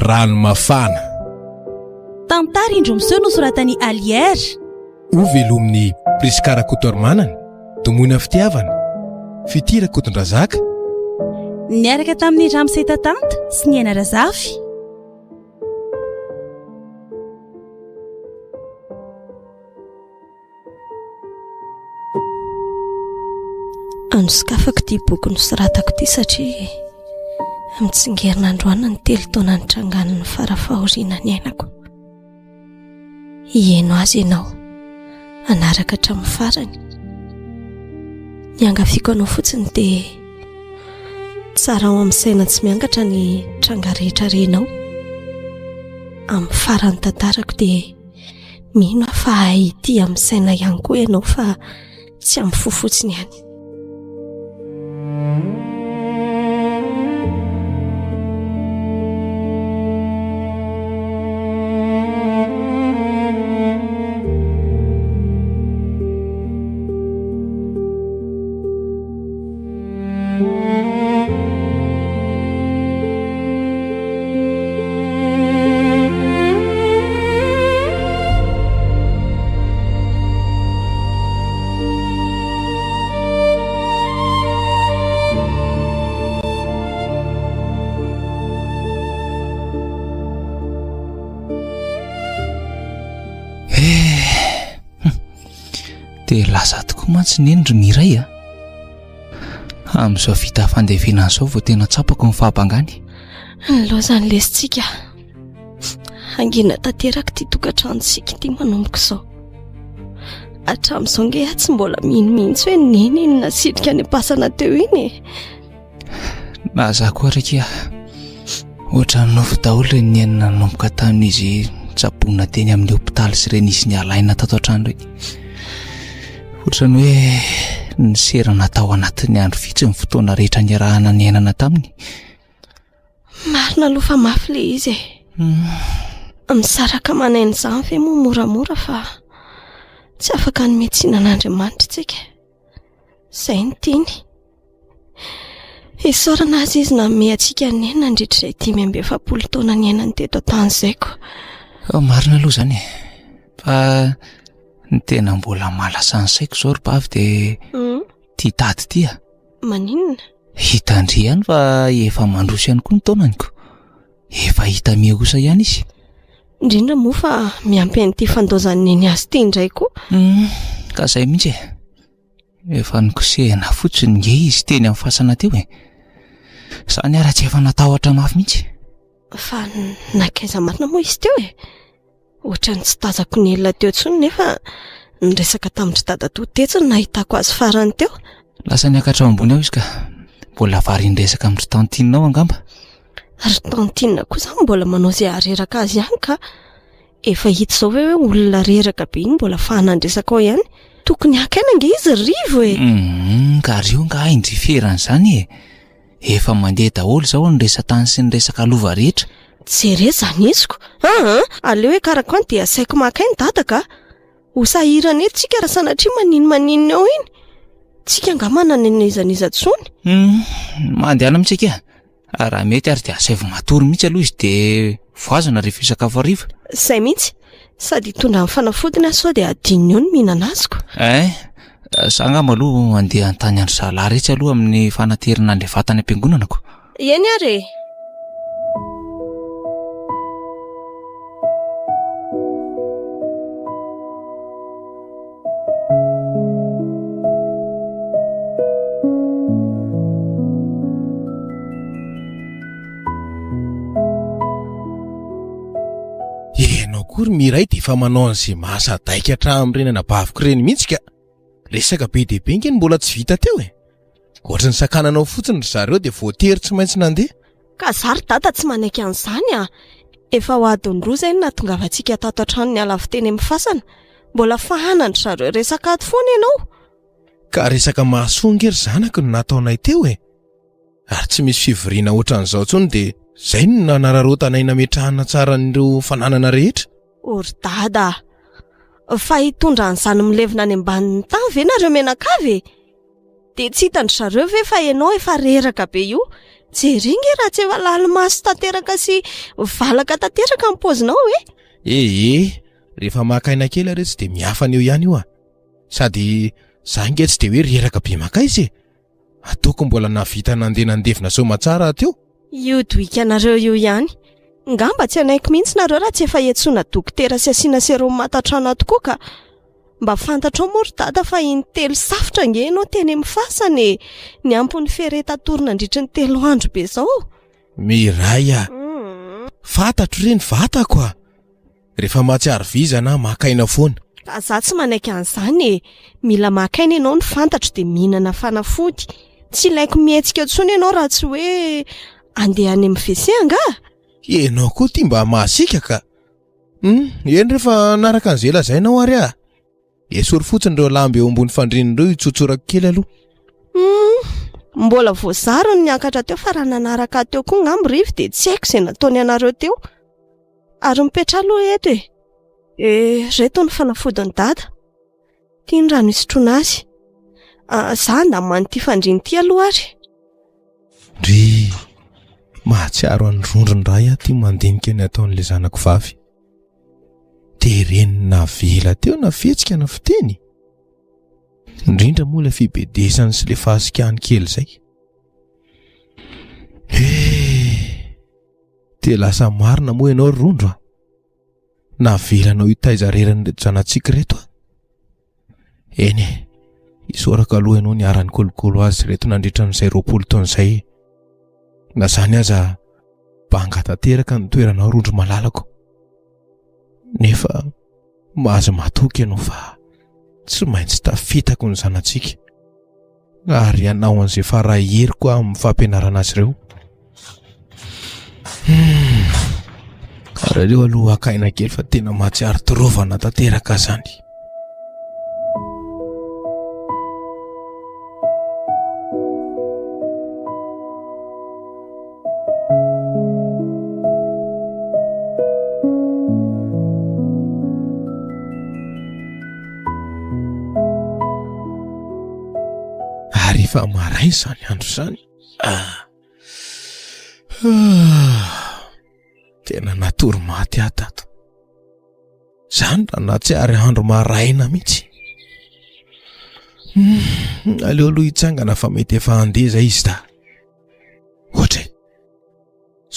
Rano mafana. Tantara indro miseho nosoratan'i Alière. Ho velomin'i Prisca Rakotoarimanana, Domoina Fitiavana, Fitia Rakotondrazaka. Niaraka tamin'i Ramose Tatanta sy Niaina Razafy. Anosokafako ity boky nosoratako ity satria mitsingerina androany ny telo taona nitrangan'ny farafahoriana niainako. Hihaino azy ianao, hanaraka hatramin'ny farany. Ny angaviako anao fotsiny dia tsara ao amin'ny saina tsy miangatra ny tranga rehetra renao. Amin'ny faran'ny tantarako dia mino aho fa hahay hitia amin'ny saina ihany koa ianao fa tsy amin'ny fo fotsiny ihany. Dia lasa tokoa mantsy neny ry Miray a. Amin'izao vita fandevenana izao vao tena tsapako ny fahabangany. Nilaozan'ny lesintsika. Hangina tanteraka ity tokantranontsika ity manomboka izao. Hatramin'izao nge aho tsy mbola mino mihitsy hoe neny iny nasitrika any am-pasana teo iny e. Na za koa ary akia. Ohatran'ny nofy daholo ireny niainana nanomboka tamin'izy nitsaboina teny amin'ny hopitaly sy ireny izy nialaina tato an-trano ireny. Ohatran'ny hoe niserana tao anatin'ny andro vitsy ny fotoana rehetra niarahana niainana taminy. Marina aloha fa mafy ilay izy e. Hmm. Misaraka manaina izany ve moa moramora fa tsy afaka hanome tsiny an'Andriamanitra isika. Izay no tiany. Isaorana azy izy nanome antsika neny nandritra izay 45 taona niainany teto an-tany izay ko. Oh, marina aloha izany e. Fa ny tena mbola mahalasa ny saiko izao ry bavy dia hmm? ity tady ity a. Maninona? Hitan-dry ihany fa efa mandroso ihany koa ny taonany ko. Efa hita miha-osa ihany izy. Indrindra moa fa miampy an'ity fandaozan'i Neny azy ity indray koa. Hmm, ka izay mihitsy e. Efa nikosehina fotsiny nge izy teny amin'ny fasana teo e. Izany ara tsy efa natahotra mafy mihitsy. Fa nankaiza marina moa izy teo e? Ohatran'ny tsy tazako ny ela teo intsony nefa niresaka tamin-dry dadatoa tetsy no nahitako azy farany teo. Lasa niakatra ao ambony ao izy ka. Mbola varian-dresaka amin-dry tantine ao angamba. Ry tantine koa izany mbola manao izay hahareraka azy ihany ka. Efa hita izao ve hoe olona reraka be iny mbola fahanan-dresaka ao ihany. Tokony haka aina ange izy ry Rivo e! Hum, ka ry io angaha indry feran'izany e! Efa mandeha daholo izao ny resa-tany sy ny resaka lova rehetra. Jereo izany eziko. Aa, aleo hiakarako any dia asaiko maka aina dada ka. Ho sahirana eto tsika raha sanatria maninomaninona eo iny. Tsika angaha manana n'iza n'iza intsony. Hum, mandehana mihitsy akia. Raha mety ary dia asaivo matory mihitsy aloha izy dia voazana rehefa hisakafo hariva. Izay mihitsy. Sady hitondra ny fanafodiny aho sao dia hadinony eo ny mihinana azy ko. Ein, za angamba aloha handeha hanontany an-dry zalahy retsy aloha amin'ny fanaterana an'ilay vata any am-piangonana ko. Eny ary e! Ianao koa ry Miray dia efa manao an'izay mahasadaika hatramin'ireny anabaviko ireny mihitsy ka. Resaka be dia be nge no mbola tsy vita teo e. Ohatry ny sakananao fotsiny ry zareo dia voatery tsy maintsy nandeha. Ka za ry dada tsy manaiky an'izany a! Efa ho adiny roa izay no nahatongavantsika tato an-trano niala avy teny amin'ny fasana. Mbola fahanan-dry zareo resaka ato foana ianao. Ka resaka mahasoa ange ry zanako no nataonay teo e! Ary tsy misy fivoriana ohatran'izao intsony dia. Izay no nanararaotanay nametrahana tsara an'ireo fananana rehetra. O ry dada a! Fa hitondra an'izany milevina any ambanin'ny tany ve nareo mianakavy e? Dia tsy hitan-dry zareo ve fa ianao efa reraka be io? Jereo nge raha tsy efa lali-maso tanteraka sy valaka tanteraka ny paozinao e! Ee, rehefa maka aina kely are tsy dia miafana eo ihany io a! Sady za nge tsy dia hoe reraka be mankaiza e! Ataoko mbola nahavita nandeha nandevina soamatsara aho teo. Io doikanareo io ihany. Ngamba tsy hanaiky mihitsy nareo raha tsy efa iantsoana dokotera sy asiana sérum ato an-trano ato koa ka. Mba fantatrao moa ry dada fa intelo safotra ange ianao teny amin'ny fasana e! Niampy ny fereta-tory nandritry ny telo andro be izao. Miray a! Fantatro re ny vatako a! Rehefa mahatsiaro vizana aho maka aina foana. Ka za tsy manaiky an'izany e! Mila maka aina ianao no fantatro dia mihinana fanafody. Tsy ilaiko mihetsika intsony ianao raha tsy hoe andeha any amin'ny WC angaha? Ianao koa ity mba masiaka ka! Hum, eny re fa hanaraka an'izay lazainao ary aho. Esory fotsiny ireo lamba eo ambony fandriana ireo hitsotsorako kely aloha. Hum, mbola voazaro ny niakatra teo fa raha nanaraka ahy teo koa ngamba Rivo dia tsy haiko izay nataony anareo teo. Ary mipetraha aloha eto e. Eh, reto ny fanafodin'i dada. Ity ny rano hisotroana azy. Ah, za handamina an'ity fandriana ity aloha ary. Ndry, mahatsiaro an'i Rondro indray aho ity mandinika ny ataon'ilay zanako vavy. Tereny navela teo na fihetsika na fiteny. Indrindra moa ilay fibedesany sy ilay fahasikany kely izay. Eh, dia lasa marina moa ianao ry Rondro a. Navelanao hitaiza rery an'ireto zanatsika ireto aho. Eny e, isaorako aloha ianao niara-nikolokolo azy ireto nandritra an'izay 20 taona izay. Na izany aza, banga tanteraka ny toeranao Rondro malalako. Nefa mahazo matoky ianao fa tsy maintsy tafitako ny zanatsika. Ary hanao an'izay fara heriko aho amin'ny fampianarana azy ireo. Hmm. Ary aleo aloha haka aina kely fa tena mahatsiaro torovana tanteraka izany. Ary efa maraina izany andro izany. Ah. Ah. Tena natory maty aho tato. Izany raha nahatsiaro andro maraina mihitsy. Hmm, aleo aloha hitsangana fa mety efa handeha izay izy da. Ohatra e,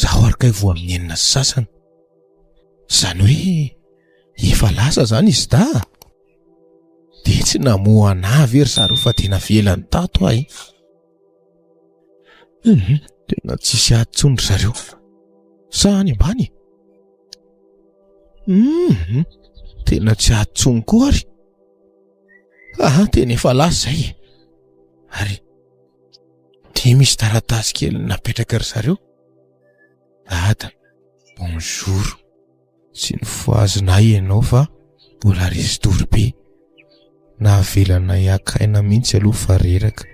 zaho ary kay voa amin'ny enina sy sasany. Izany hoe efa lasa izany izy da. Dia tsy namoha anah ve ry zareo fa dia navelany tato aho e. Mhm, tena tsisy ady intsony ry zareo. Sa any ambany e? Mhm, tena tsy ady intsony koa ary. Aha, tena efa lasa izay e. Ary dia misy taratasy kely napetraka ry zareo. Dada, bonjour. Tsy nofohazinay ianao fa mbola resin-tory be. Navelanay haka aina mihitsy aloha fa reraka.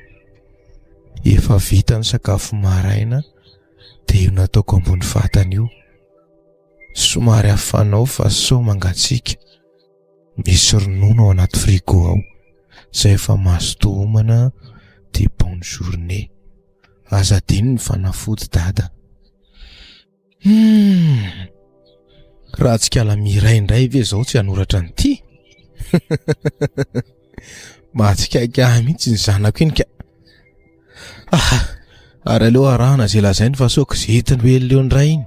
Efa vita ny sakafo maraina dia io nataoko ambony fatana io. Somary hafanao fa sao mangatsiaka. Misy ronono ao anaty frigo ao. Izay efa mazotoa homana dia bonne journée. Aza adino ny fanafody dada. Humm! Raha tsy kala Miray indray ve izao tsy hanoratra an'ity? Mahatsikaiky ahy mihitsy ny zanako iny ka. Ah, ary aleo arahana izay lazainy fa sao kizetiny ho ela eo indray iny.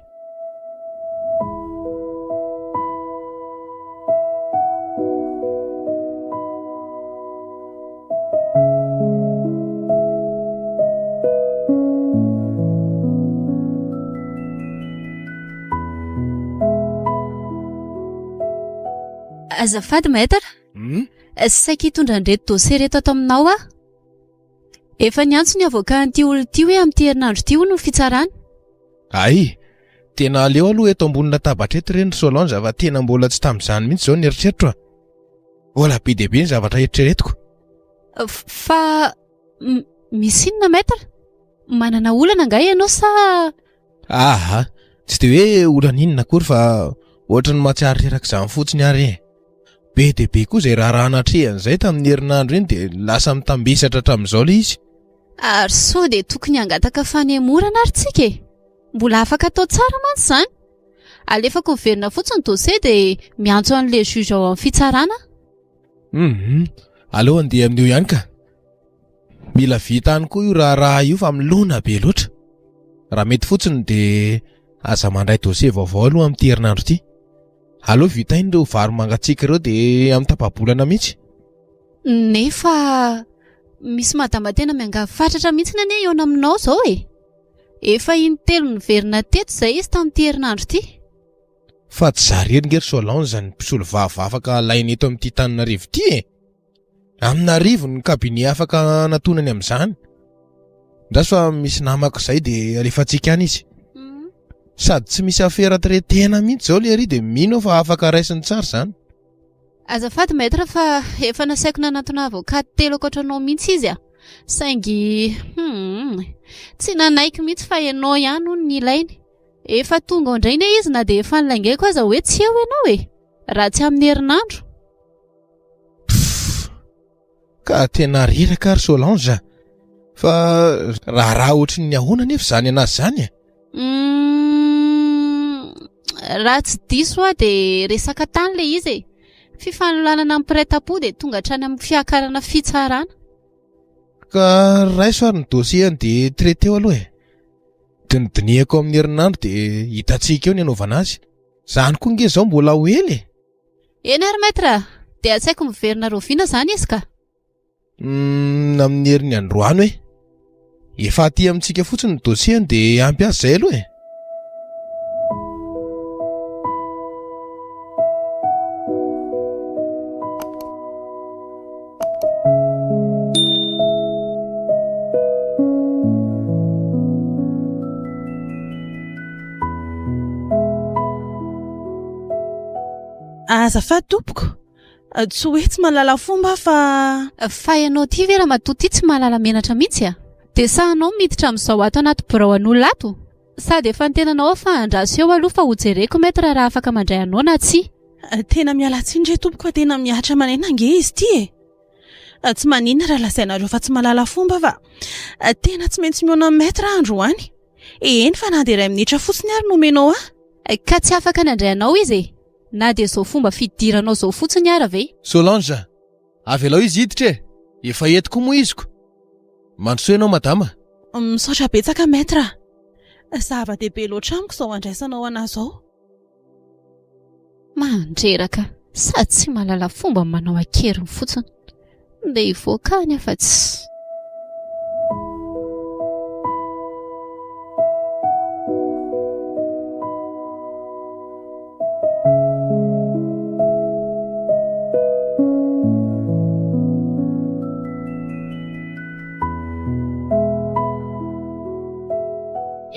Azafady maître. Hmm? Saika hitondra an'ireto dossier ireto ato aminao aho. Efa niantso ny avocat an'ity olona ity hoe amin'ity herinandro ity hono ny fitsarana. Hay! Tena aleo aloha eto ambony latabatra eto ireny ry Solange fa tena mbola tsy tamin'izany mihitsy izao ny eritreritro a. Mbola be dia be ny zavatra eritreretiko. Fa misy inona maître? Manana olana angaha ianao sa? Aha, tsy dia hoe olana inona akory fa ohatran'ny mahatsiaro reraka izany fotsiny ary e. Be dia be koa izay raharaha natrehany izay tamin'ny herinandro iny dia lasa mitambesatra hatramin'izao ilay izy. Ary sao dia tokony hangataka fanemorana ary tsika e? Mbola afaka atao tsara mantsy izany. Alefako miverina fotsiny ny dossier dia miantso an'ilay juge ao amin'ny fitsarana aho. Hum, aleo handeha amin'io ihany ka. Mila vita any koa io raharaha io fa milona be loatra. Raha mety fotsiny dia aza mandray dossier vaovao aloha amin'ity herinandro ity. Aleo vitaina ireo vary mangatsiaka ireo dia amin'ny tapa-bolana mihitsy. Nefa misy madama tena miangavy fatratra mihitsy anie hihaona aminao izao e. Efa intelo niverina teto izay izy tamin'ity herinandro ity. Fa tsy za irery nge ry Solange ny mpisolovava afaka alaina eto amin'ity Tananarivo ity e! Amin'arivony ny cabinet afaka anatonany amin'izany. Ndraso fa misy namako izay dia alefantsika any izy. Sady tsy misy afera traitena mihitsy izao le ry dia mino aho fa afaka raisiny tsara izany. Azafady maître fa efa nasaiko nanantona avocat telo ankoatra anao mihitsy izy a! Saingy hum tsy nanaiky mihitsy fa ianao ihany hono ny ilainy. Efa tonga ao indray anie izy na dia efa nilaingaiko aza hoe tsy eo ianao e! Raha tsy amin'ny herinandro. Pff! Ka tena reraka ary Solange a! Fa raharaha ohatry ny ahoana anefa izany anazy izany e? Humm, raha tsy diso aho dia resaka tany ilay izy e! Fifanolanana amin'ny mpiray tampo dia tonga hatrany amin'ny fiakarana fitsarana. Ka raiso ary ny dossier-ny dia traiteo aloha e! Dinidinihako amin'ny herinandro dia hitantsika eo ny hanaovana azy. Izany koa nge izao mbola ho ela e! Eny ary maître a! Dia asaiko miverina rahoviana izany izy ka? Humm, amin'ny herin'ny androany hoe. Efa aty amintsika fotsiny ny dossier-ny dia ampy azy izay aloha e! Azafady tompoko, tsy hoe tsy mahalala fomba aho fa... Fa ianao ity ve ramatoa ity tsy mahalala menatra mihitsy a? Dia sahinao miditra amin'izao ato anaty birao an'olona ato? Sady efa nitenanao aho fa andraso eo aloha fa hojereko maître raha afaka mandray anao na tsia. Tena miala tsiny re tompoko fa tena mihatra aman'aina ange izy ity e! Tsy maninona raha lazainareo fa tsy mahalala fomba fa tena tsy maintsy mihaona amin'ny maître aho androany. Eny fa na dia iray minitra fotsiny ary no omenao ahy. Ka tsy afaka nandray anao izy e! Na dia izao fomba fidiranao izao fotsiny ara ve? Solange, avelao izy hiditra e! Efa eto koa moa izy ko! Mandrosoa ianao madama. Misaotra betsaka maître a! Zava-dehibe loatra amiko izao andraisanao anà izao. Mandreraka sady tsy mahalala fomba manao an-keriny fotsiny. Ndeha hivoaka any aho fa tsy.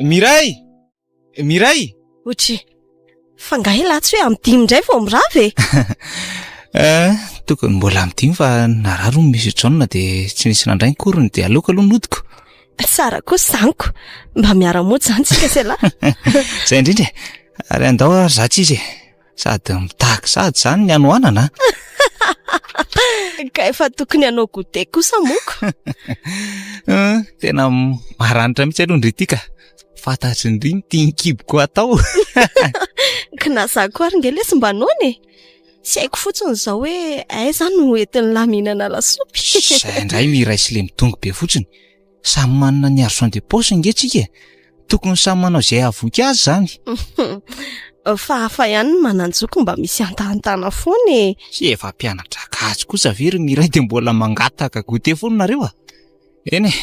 Miray! Miray! Otry, fa nga elah tsy hoe amin'ny dimy indray vao mirava e? Eh, tokony mbola amin'ny dimy fa narary hono Monsieur John dia tsy nisy nandray ny cours-ny dia aleoko aloha nodiko. Tsara kosa izany ko, mba miara-mody izany tsika sy elah. Izay indrindra e, ary andao ary za tsy izy e. Sady mitaky sady izany ny hanoanana a! Ka efa tokony hanao goûter kosa moko. Tena maranitra mihitsy aloha ndry ity ka. Fantatry ndry ny tian'ny kiboko atao. Ka na za koa ary nge lesy mba noana e! Tsy haiko fotsiny izao hoe aiza no entin'lah mihinana lasopy. Izay indray miray sy le midongy be fotsiny. Samy manana ny argent de poche nge tsika e! Tokony samy manao izay hahavoky azy izany. Fa hafa ihany ny manan-joky mba misy hantahantana foana e! Tsy efa mpianatra gasy kosa ve ry Miray dia mbola mangataka goûter foana nareo a! Eny e,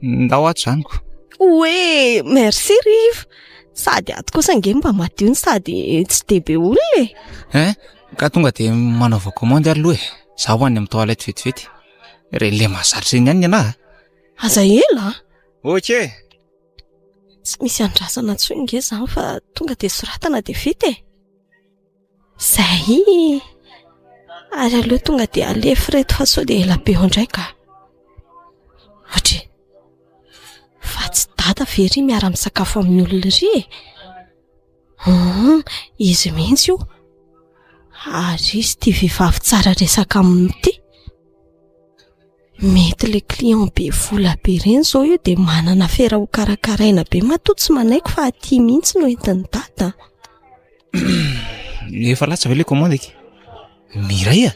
ndao ato izany ko. Oe! Merci Rivo! Sady ato kosa ange mba madio no sady tsy dia be olona e! Hein? Ka tonga dia manaova commande ary aloha e! Za ho any amin'ny toilette vetivety. Ireny le mahazatra ireny ihany ny anah a! Aza ela a! Ok! Tsy misy andrasana intsony nge izany fa tonga dia soratana dia vita e! Zay! Ary aleo tonga dia alefa ireto fa sao dia ela be eo indray ka! Ohatry! Fa tsy. Dada ve ry miara-misakafo amin'ny olona ry e? Hum, izy mihitsy io. Ary izy ity vehivavy tsara resaka aminy ity. Mety le client be vola be ireny izao io dia manana afera ho karakaraina be matoa tsy manaiky fa aty mihitsy no entin'i Dada. Efa latsa ve le commande eky? Miray a!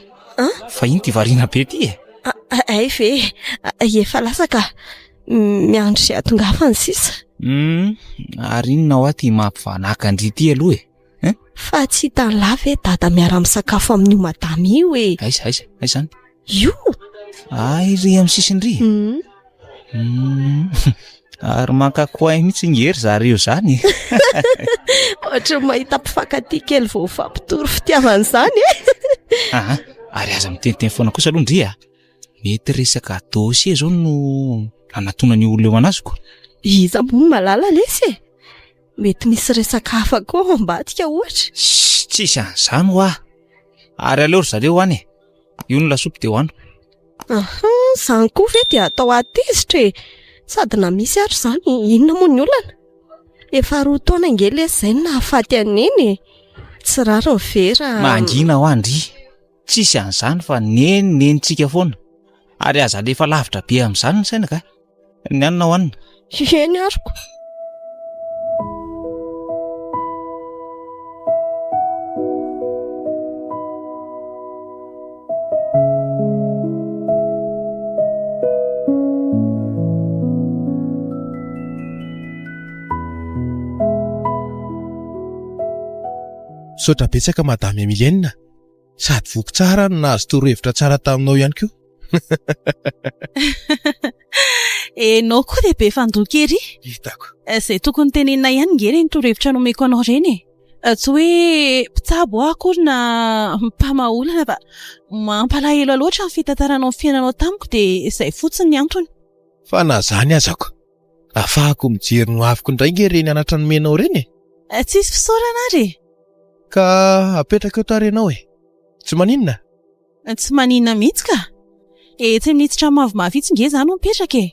Fa ino ty variana be ty e? Hay ve, efa lasa ka. Miandry izay hahatongavany sisa. Hum, ary inona hoa ty mampivanaka an-dry ty aloha e? Hein? Fa tsy hitan'lah ve dada miara-misakafo amin'io madama io e? Aiza, aiza, aiza zany? Io! Ay ry amin'ny sisiny ry. Hum. Hum. Ary maka coin mihitsy nge ry zareo zany e. Ohatry ny mahita mpifankatia kely vao mifampitory fitiavana izany e. Aha, ary aza miteniteny foana kosa aloha ndry a. Mety resaka dossier zao no anatonan'io olona io anazy ko. Iza moa no mahalala lesy e? Mety misy resaka hafa koa ao ambadika ohatra. Shh, tsisy an'izany hoa. Ary aleo ry zareo any e. Io ny lasopy dia hohano. Aha, izany koa ve dia atao hahatezitra e? Sady na misy ary izany, inona moa ny olana? Efa roa taona ange lesy izay no nahafaty an'i Neny e. Tsy rariny ve raha... Mangina hoa ndry. Tsisy an'izany fa neny nenintsika foana. Ary aza alefa lavitra be amin'izany ny saina ka. Ny anona hohanina. Eny aroko. Misaotra betsaka Madame Emilienne. Sady voky tsara no nahazo torohevitra tsara taminao ihany koa. Enao koa dia be fandoky ery. Hitako. Izay tokony tenenina ihany nge ireny torohevitra nomeko anao ireny e. Tsy hoe mpitsabo aho akory na mpamaha olana fa mampalahelo ahy loatra ny fitantaranao ny fiainanao tamiko dia izay fotsiny ny antony. Fa na izany aza ko, afahako mijery ny hoaviko indray nge ireny anatra nomenao ireny e. Tsisy fisaorana ary e. Ka apetrako eo tarehinao e. Tsy maninona? Tsy maninona mihitsy ka! Etsy amin'itsy trano mavomavo itsy nge za no mipetraka e!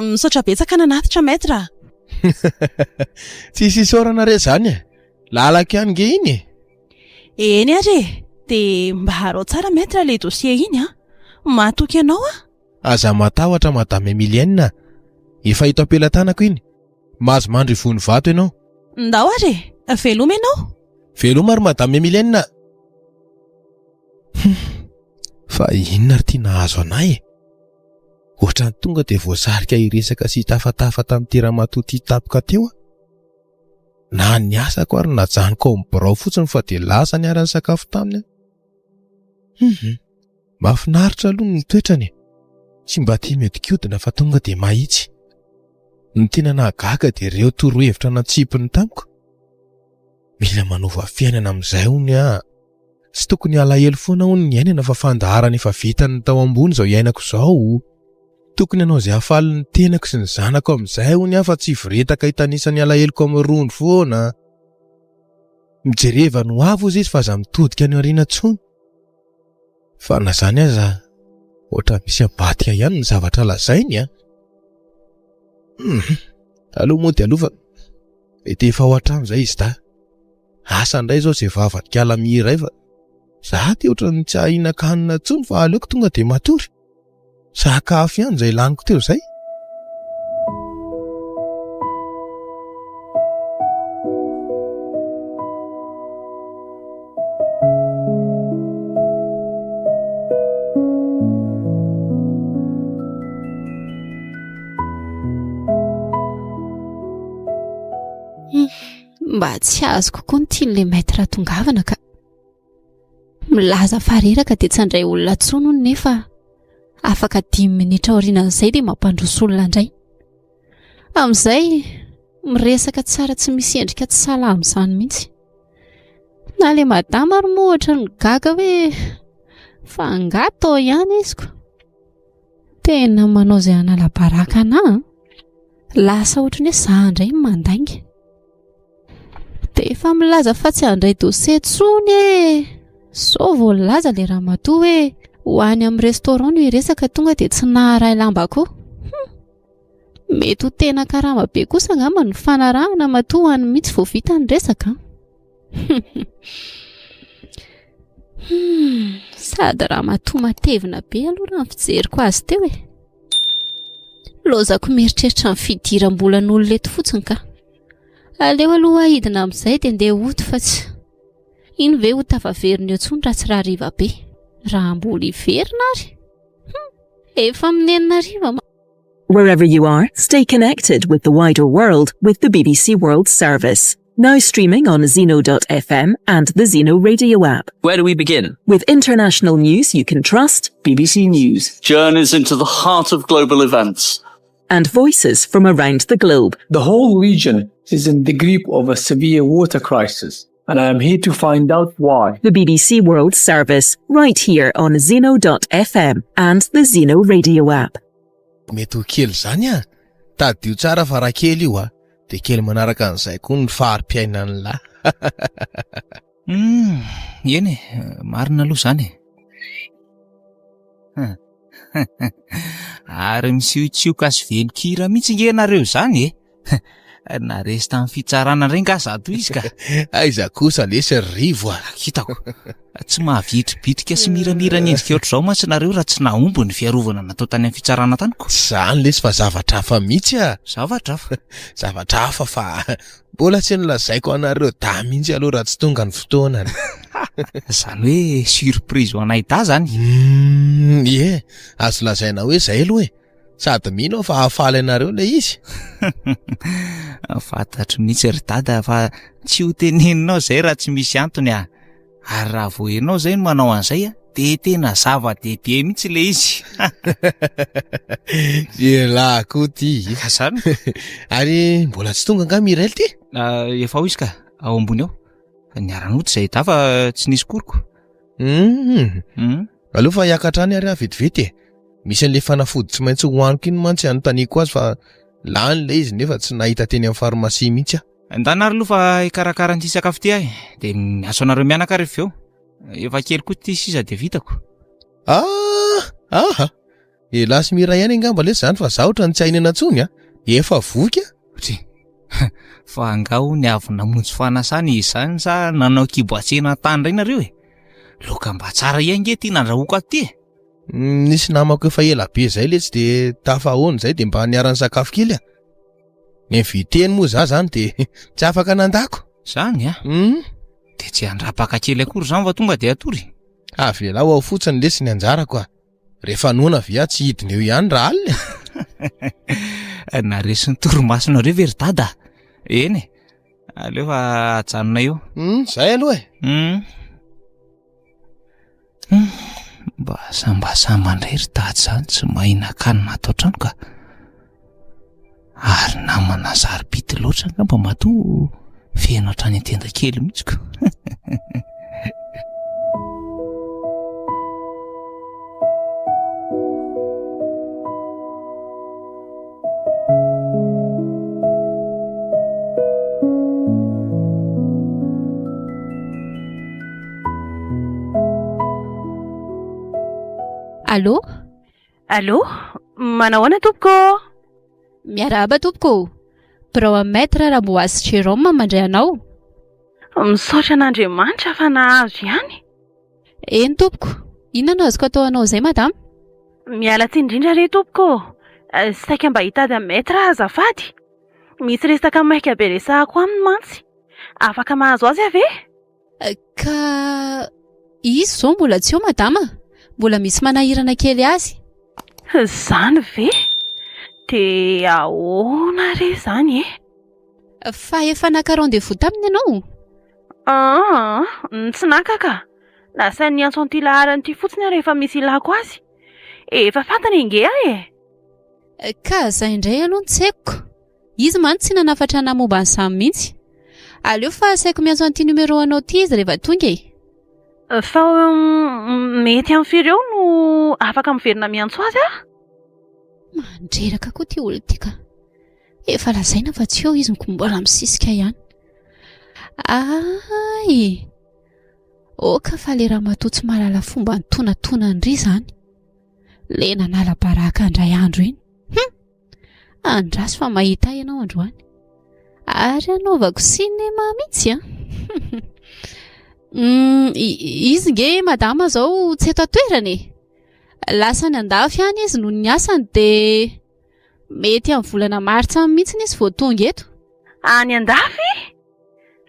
Misaotra betsaka nanatitra maître a! Tsisy isaorana re zany e! Lalako ihany nge iny e! Eny ary e! Dia mba arao tsara maître le dossier iny an! Matoky anao aho! Aza matahotra madame Emilienne a! Efa eto am-pelatanako iny! Mahazo mandry ivon'ny vato ianao! Ndao ary e! Veloma ianao! Veloma ry madame Emilienne a! Hum, fa inona ary ity nahazo anay e? Ohatran'ny tonga dia voasarika hiresaka sy hitafatafa tamin'ity ramatoa ity tampoka teo aho. Na ny asako ary najanoko ao amin'ny birao fotsiny fa dia lasa niara-nisakafo taminy aho. Hum, mahafinaritra aloha ny toetrany e. Tsy mba tia mihodinkodina fa tonga dia mahitsy. Ny tena nahagaga dia ireo torohevitra natsipiny tamiko. Mila manova fiainana amin'izay hono aho. Tsy tokony halahelo foana hono ny iainana fa fandaharana efa vitan'ny tao ambony izao iainako izao. Tokony hanao izay hahafaly ny tenako sy ny zanako amin'izay hono aho fa tsy hivoretaka hitanisa ny alaheloko amin'ny rondro foana. Mijereva ny ho avy hozy izy fa aza mitodika any aoriana intsony. Fa na izany aza, ohatran'ny misy ambadika ihany ny zavatra lazainy an! Hum, aloha moa dia aloha fa mety efa ao an-trano izay izy dahy. Asa indray izao izay vavan'i kala mihira fa za aty ohatran'ny tsy ahinan-kanina intsony fa aleoko tonga dia matory. Sakafo ihany izay laniko teo izay. Mba tsy azoko koa ny tian'ilay maître hatongavana ka. Milaza fa reraka dia tsy handray olona intsony hono nefa afaka dimy minitra aorianan'izay dia mampandroso olona indray. Amin'izay miresaka tsara tsy misy endrika tsy sahala amin'izany mihitsy. Na ilay madama ary moa ohatran'ny gaga hoe fa angaha tao ihany izy ko. Tena manao izay hanala baraka anà an. Lasa ohatran'ny hoe za indray no mandainga. Dia efa milaza fa tsy handray dossier intsony e! Sao vao nilaza ilay ramatoa hoe ho any amin'ny restaurant no hiresaka tonga dia tsy naharay lamba koa. Hum! Mety ho tena karama be kosa angamba no fanarahana matoa any mihitsy vao vita ny resaka an. Hmm, sady ramatoa matevina be aloha raha ny fijeriko azy teo e. Lozako mieritreritra ny fidiram-bolan'olona eto fotsiny ka. Aleo aloha hidina amin'izay dia ndeha hody fa tsy iny ve ho tafaverina eo intsony raha tsy rahariva be. Raha mbola hiverina ary. Hmm, efa amin'ny enina hariva Wherever you are, stay connected with the wider world with the BBC World Service. Now streaming on Zeno.fm and the Zeno Radio app. Where do we begin? With international news you can trust, BBC News. Journeys into the heart of global events. And voices from around the globe. The whole region is in the grip of a severe water crisis, and I am here to find out why. The BBC World Service, right here on Zeno.fm and the Zeno Radio app. Mety ho kely izany an! Tadidio tsara fa raha kely io an, dia kely manaraka an'izay koa ny fari-piainan'ny lahy. Humm, eny e, marina aloha izany e. Ary misiotsioka sy velon-kira mihitsy nge nareo izany e. Naresy tamin'ny fitsarana indray nga zato izy ka. Aiza kosa lesy ry Rivo a. Hitako. Tsy mahavitribitrika sy miramira ny endrika ohatr'izao mantsy nareo raha tsy nahomby ny fiarovana natao tany amin'ny fitsarana tany ko. Tsy izany lesy fa zavatra hafa mihitsy a. Zavatra hafa? Zavatra hafa fa mbola tsy nolazaiko anareo dahy mihitsy aloha raha tsy tonga ny fotoanany. Izany hoe surprise ho anay dahy izany? Humm, ie, azo lazaina hoe izay aloha e. Sady mino aho fa hahafaly anareo ilay izy. Fantatro mihitsy ry dada fa tsy ho teneninao izay raha tsy misy antony ah. Ary raha vao ianao izay no manao an'izay ah, dia tena zava-dehibe mihitsy ilay izy. Ialahy koa ty. Zany. Ary mbola tsy tonga angaha Mireille ty? Ah, efa ao izy ka, ao ambony ao. Niara-nody izay dahy fa tsy nisy koriko. Hum. Hmm. Aleo fa hiakatra any ary aho vetivety e. Misy an'ilay fanafody tsy maintsy hohaniko iny mantsy anontaniako azy fa lany ilay izy nefa tsy nahita teny amin'ny farmasia mihitsy aho. Ndana ary aloha fa hikarakara an'ity sakafo ity aho e. Dia miantso anareo mianaka rehefa avy eo. Efa kely koa ity sisa dia vitako. Ah! Aha! Elah sy Mira ihany angamba lesy izany fa za ohatran'ny tsy hainana intsony a! Efa voky aho. Dry. Fa angaha hono avy namonjy fanasana izy izany sa nanao kibo hatsena tany indray nareo e? Laoka mba tsara ihany nge ity nandrahoako ato ity e! Nisy namako efa ela be zay letsy de tafahoana zay de mba niara-nisakafo kely a. Invité-ny moa za zany de tsy afaka nandako. Zany a? Hum. De tsy handrapaka kely akory zany fa tonga de hatory? Avelao ao fotsiny lesy ny anjarako a. Rehefa noana ve aho tsy hidina eo ihany raha alina e? Naresin'ny torimasonareo ve ry dada? Eny e, aleo fa ajanona eo. Hum, zay aloha e. Hum. Hum, mba sambasamba indray ry dada izany tsy mahay nakanina ato an-trano ka. Ary namana sarobidy loatra angamba matoa feno hatrany an-tenda kely mihitsy ko. Allô? Allô? Manao ahoana tompoko ô? Miarahaba tompoko ô! Birao an'i Maître Ramboasy Jérôme mandray anao. Misaotra an'Andriamanitra fa nahazo ihany. Eny tompoko. Inona no azoko atao anao izay madama? Miala tsiny indrindra re tompoko ô! Saika mba hitady an'i Maître aho azafady. Misy resaka maika be resahako aminy mantsy. Afaka mahazo azy aho ve? Ka izy izao mbola tsy eo madama, mbola misy manahirana kely azy. Izany ve? Dia ahoana re izany e? Fa efa naka rendez-vous taminy ianao? Aa, tsy naka ka. Nasainy niantso an'ity laharana ity fotsiny aho rehefa misy ilako azy. Efa fantany ange aho e! Ka izay indray aloha no tsy haiko. Izy mantsy tsy nanafatra anah momba an'izany mihitsy. Aleo fa asaiko miantso an'ity numéro anao ity izy rehefa tonga e. Fa mety amin'ny firy eo no afaka miverina miantso azy aho? Mandreraka koa ity olona ity ka. Efa lazaina fa tsy eo izy no mbola misisika ihany. Ay! Oka fa le ramatoa tsy mahalala fomba nitonatona an-dry izany. Le nanala baraka indray andro iny. Hum! Andraso fa mahita ahy ianao androany. Ary hanaovako cinéma mihitsy an. Mm, izy nge madama zao tsy eto an-toerana e. Lasa any andafy any izy noho ny asany dia mety amin'ny volana martsa any mihitsy izy vao tonga eto. Any andafy?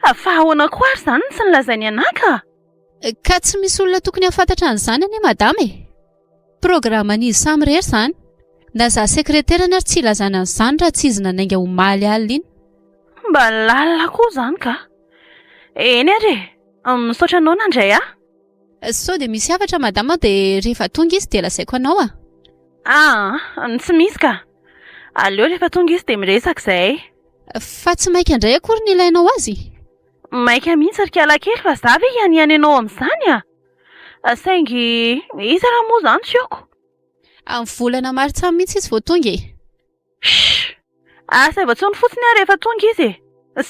Fa ahoana koa ary izany no tsy nolazainy anà ka? Ka tsy misy olona tokony hahafantatra an'izany anie madama e. Programan'izy samy irery izany. Na za sekreterany ary tsy hilazana an'izany raha tsy izy nanainga omaly alina iny. Mba lalina koa izany ka. Eny ary e. Misaotra anao nandray ahy. Sao dia misy hafatra madama dia rehefa tonga izy dia lazaiko anao a. Aa, tsy misy ka. Aleo rehefa tonga izy dia miresaka izahay. Fa tsy maika indray akory ny ilainao azy? Maika mihitsy ry kalakely fa za ve hianiany anao amin'izany a! Saingy iza raha moa izany tsy haiko. Amin'ny volana martsa mihitsy izy vao tonga e. Shh! Asaivo antsoiny fotsiny aho rehefa tonga izy e!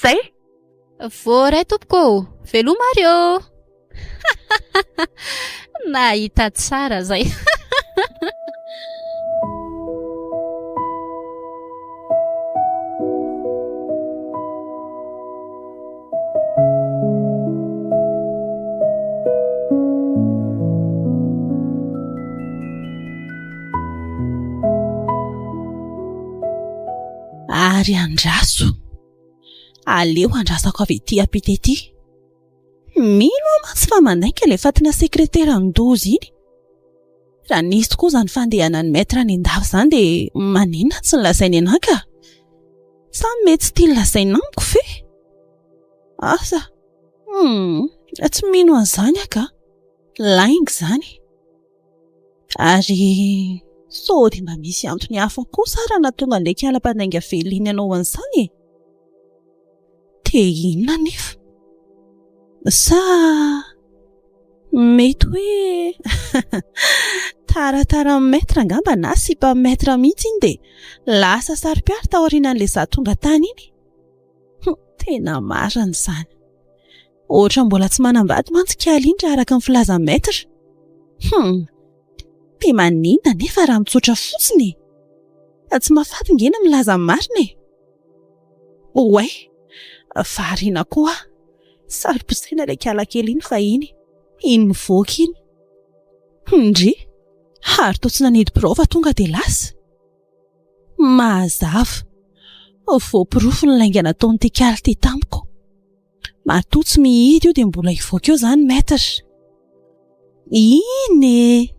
Zay! Voaray tompoko ô! Veloma ary ô! Nahita tsara zay. Ary andraso. Aleo andrasako avy ety ampita ety. Mino aho mantsy fa mandainga ilay fatina sekretera ndoza iny. Raha nisy tokoa izany fandehanan'i maître any an-dafy izany dia maninona tsy nolazainy anà ka? Sa mety tsy tiany lazaina amiko ve? Asa. Hum, tsy mino an'izany aho ka. Lainga izany. Ary sao dia mba misy antony hafa kosa ary nahatonga an'ilay kiala mpandainga velona iny hanao an'izany e? Dia inona anefa? Sa mety hoe tarataran'ny maître angamba na sipan'ny maître mihitsy iny dia lasa saro-piaro taorianan'ilay izaho tonga tany iny? Tena marina izany. Ohatra mbola tsy manambady mantsy kally iny raha araka ny filazan'ny maître. Hum! Dia maninona anefa raha mitsotra fotsiny e? Tsy mahafaty nge ny milaza ny marina e! Oay! Variana koa aho. Saro-pisaina ilay kala kely iny fahiny. Iny nivoaka iny. Ndry! Ary toa tsy nanidy birao fa tonga dia lasa. Mazava. Voaporofo ny lainga nataon'ity kala ity tamiko. Matoa tsy mihidy io dia mbola hivoaka eo izany maître. Iny e!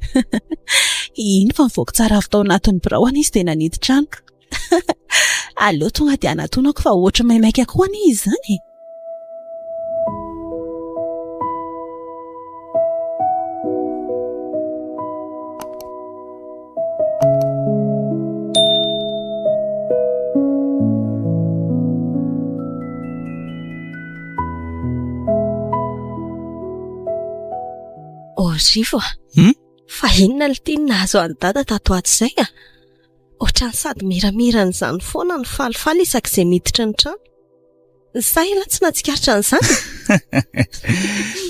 Iny fa nivoaka tsara avy tao anatin'ny birao anie izy dia nanidy trano. Aleo tonga dia anatonako fa ohatry maimaika koa anie izy izany e! Oh Rivo a! Hmm? Fa inona no tiany nahazo an'i Dada tato ato izay a? Ohatran'ny sady miramira an'izany foana no falifaly isak'izay miditra ny trano. Sa ialahy tsy nahatsikaritra an'izany?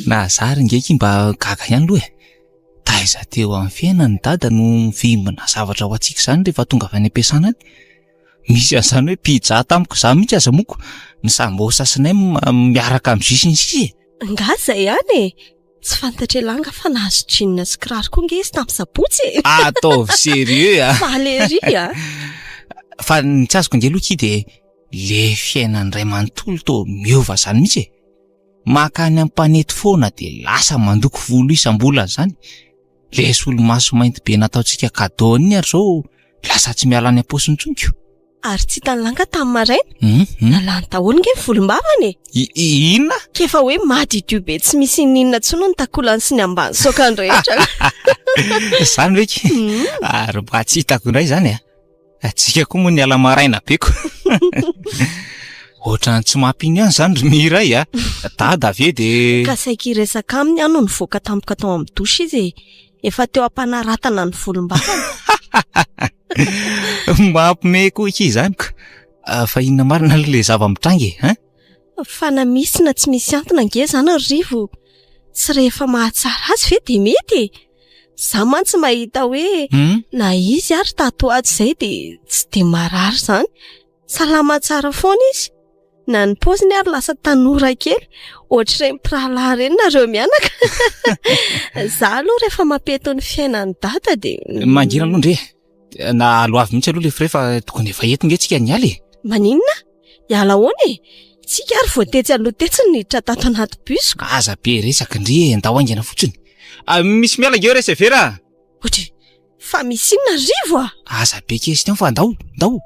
Na za ary nge ki mba gaga ihany aloha e. Taiza teo amin'ny fiainany Dada no mivimbina zavatra ho antsika izany rehefa tonga avy any am-piasana any. Misy an'izany hoe pizza tamiko za mihitsy aza moko ny sambosa sy nem miaraka amin'ny jus sy ny sisa e. Nga izay ihany e! Tsy fantatr'ialahy nga fa nahazo jean sy kiraro koa nge izy tamin'ny sabotsy e! Ataovy sérieux a! Faly ery a! Fa ny tsy azoko nge aloha ki dia le fiainan'ny ray manontolo toa miova izany mihitsy e! Makany am-panety foana dia lasa mandoko volo isam-bolana izany. Le solomaso mainty be nataontsika cadeau an'iny ary izao lasa tsy miala any am-paosiny intsony ko. Ary tsy hitan'i Langa tamin'ny maraina? Hum, hum. Nalany daholo nge ny volombavany e! I, i, inona? K'efa hoe madidio be tsy misy ininona intsony ny takolany sy ny ambany saokany rehetra. Izany ve ki? Ary mba tsy hitako indray izany a. Antsika koa moa niala maraina be ko. Ohatran'ny tsy mampino ihany izany ry Miray a. Dada ve dia... Ka saiky hiresaka aminy aho no nivoaka tampoka tao amin'ny douche izy e. Efa teo am-panaratana ny volombavany. Mampiomehy koa akia izany ko. Fa inona marina aloha ilay zava-mitranga e, hein? Fa na misy na tsy misy antony ange izany ry Rivo, tsy rehefa mahatsara azy ve dia mety e? Za mantsy mahita hoe Hmm? na izy ary tato ho ato izay dia tsy dia marary izany. Salama tsara foana izy. Na ny paoziny ary lasa tanora kely. Ohatr'ireny mpirahalahy ireny nareo mianaka. Za aloha rehefa mampety ny fiainan'i dada dia... Mangina aloha ndre. Na aloavy mihitsy aloha le frais fa tokony efa eto nge tsika niala e. Maninona? Hiala ahoana e? Tsika ary vao tetsy aloha tetsy no niditra tato anaty bus ko. Aza be resaka ndry e, ndao haingana fotsiny. Ah, misy miala nge receveur a. Ohatry, fa misy inona ry Rivo a? Aza be question fa ndao, ndao.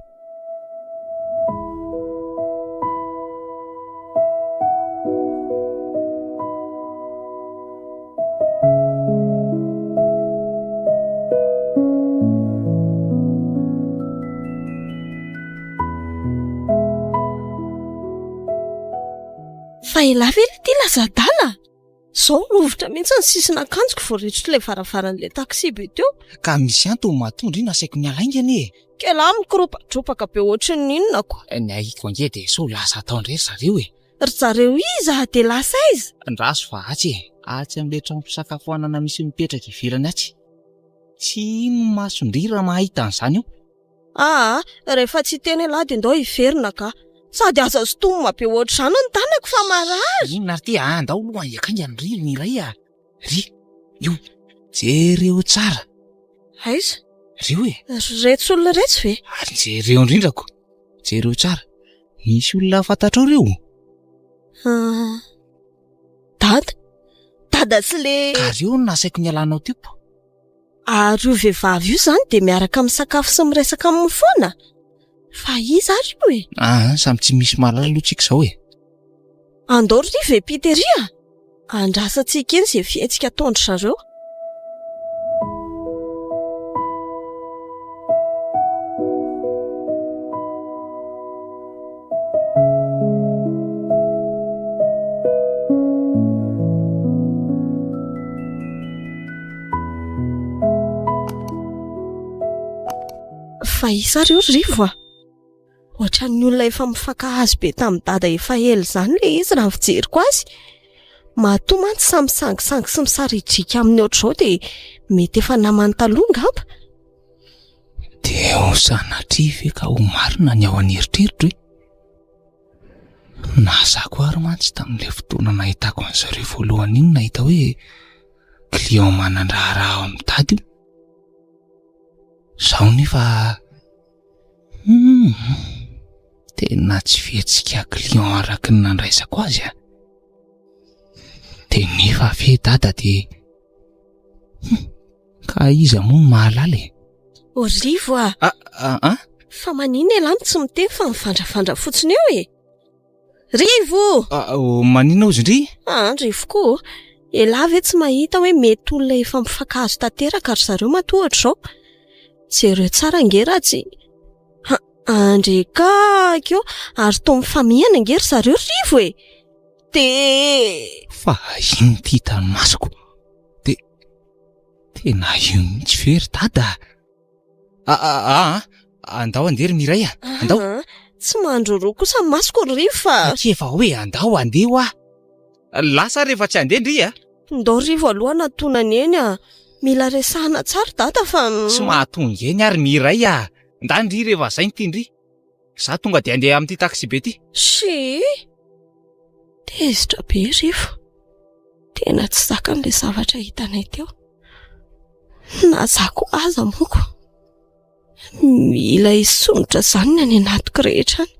Fa elah ve ry ty lasa adala? Zao rovitra mihitsy ny sisin'akanjoko vao retrotr'ilay varavaran'ilay taxi be teo. Ka misy antony mahatonga ndry nasaiko niala haingana e! K'elah mikoropadropaka be ohatrin'ny inona ko. Ny ahiko ange dia sao lasa atao indray ry zareo e! Ry zareo iza dia lasa aiza? Andraso fa atsy e! Atsy amin'ilay trano fisakafoanana misy mipetraka ivelany atsy. Tsy hino ny mason-dry raha mahita an'izany eo. Aa, rehefa tsy hiteny ialahy dia ndao hiverina ka. Sady aza sintomina be ohatr'izany ny tanako fa marary. Inona ary ity? Andao aloha haingankaingana ry ny iray a! Ry, io, jereo tsara. Aiza? Reo e! Retsy olona iretsy ve? Ary jereo indrindra ko. Jereo tsara. Misy olona fantatrao reo? Ah, Dada. Dada sy le... Ka reo no nasaiko nialanao teo. Ary io vehivavy io izany dia miaraka misakafo sy miresaka aminy foana? Fa iza ary io e? Ah, samy tsy misy mahalala aloha tsika izao e. Andao ry Vepita ery a! Andrasantsika eny izay fihetsika ataon-dry zareo. Fa iza ary io ry Rivo a? Ohatran'ny olona efa mifankahazo be tamin'i Dada efa ela izany ilay izy raha ny fijeriko azy. Matoa mantsy samy misangisangy sy misaridriaka aminy ohatr'izao dia mety efa namany taloha angamba. Dia ho sanatria ve ka ho marina ny ao an'eritreritro e? Nahazako ary mantsy tamin'ilay fotoana nahitako an'zareo voalohany iny nahita hoe client manan-draharaha ao amin'i Dada io. Izaho nefa Humm, tena tsy fihetsika client araka ny nandraisako azy a. Dia nefa ve dada dia Hum, ka iza moa no mahalala e? O Rivo a! Ah, ah, ah? Fa maninona ialahy no tsy miteny fa mivandrafandra fotsiny eo e? Rivo! Ah, oh, maninona ozy ndry? Ah, Rivo koa. Elah ve tsy mahita hoe mety olona efa mifankahazo tanteraka ry zareo matoa ohatr'izao? Jereo tsara ange raha tsy... Ha, andre kaky eo, ary toa mifamihana ange ry zareo ry Rivo e! Dia... Fa ino ity hitan'ny masoko? Dia... Tena io mihitsy ve ry dada? Ah, ah, ah, andao andeha ry Mireille a, andao. Ah, tsy mandroroa kosa ny masoko ry Rivo fa... Akia efa hoe andao andeha hoa. Lasa ary rehefa tsy handeha ndry a. Ndao Rivo aloha anatonany eny a. Mila resahana tsara dada fa... Tsy mahatonga eny ary Mireille a. Ndà ndry rehefa zay ny tian-dry. Za tonga dia andeha amin'ity taxi-be ity. Shii! Tezitra be Rivo. Tena tsy zakany ilay zavatra hitanay teo. Na za koa aza moko. Mila hisondrotra izany ny any anatiko rehetra any.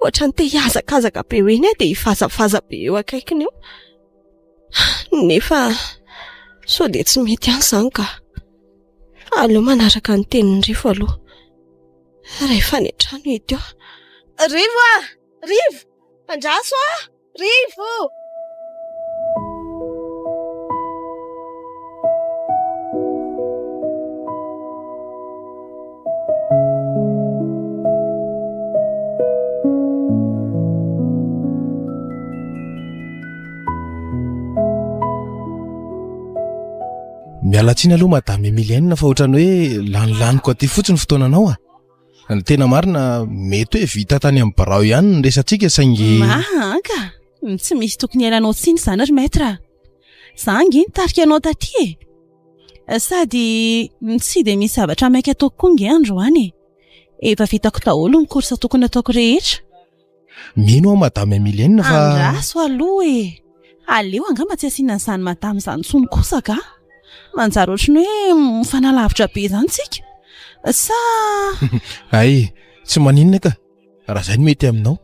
Ohatran'ny te hihazakazaka be ho eny aho dia hivazavaza be eo akaikiny eo. Nefa sao dia tsy mety ihany izany ka. Aleo manaraka ny tenin'i Rivo aloha. Rehefa any an-trano hita eo. Rivo a! Rivo! Andraso a! Rivo! Miala tsiny aloha Madame Emilienne fa ohatran'ny hoe lanilaniko aty fotsiny fotoananao a. Ny tena marina, mety hoe vita tany amin'ny birao ihany ny resatsika saingy... Maha ka! Tsy misy tokony hialanao tsiny izany ry maître a! Za ange nitarika anao taty e! Sady tsy dia misy zavatra maika ataoko koa nge androany e. Efa vitako daholo ny course tokony ataoko rehetra. Mino aho Madame Emilienne fa. Andraso aloha e! Aleo angamba tsy asiana an'izany Madame izany intsony kosa ka! Manjary ohatry ny hoe mifanalavitra be izany tsika. Sa. Hay, tsy maninona ka! Raha izay no mety aminao.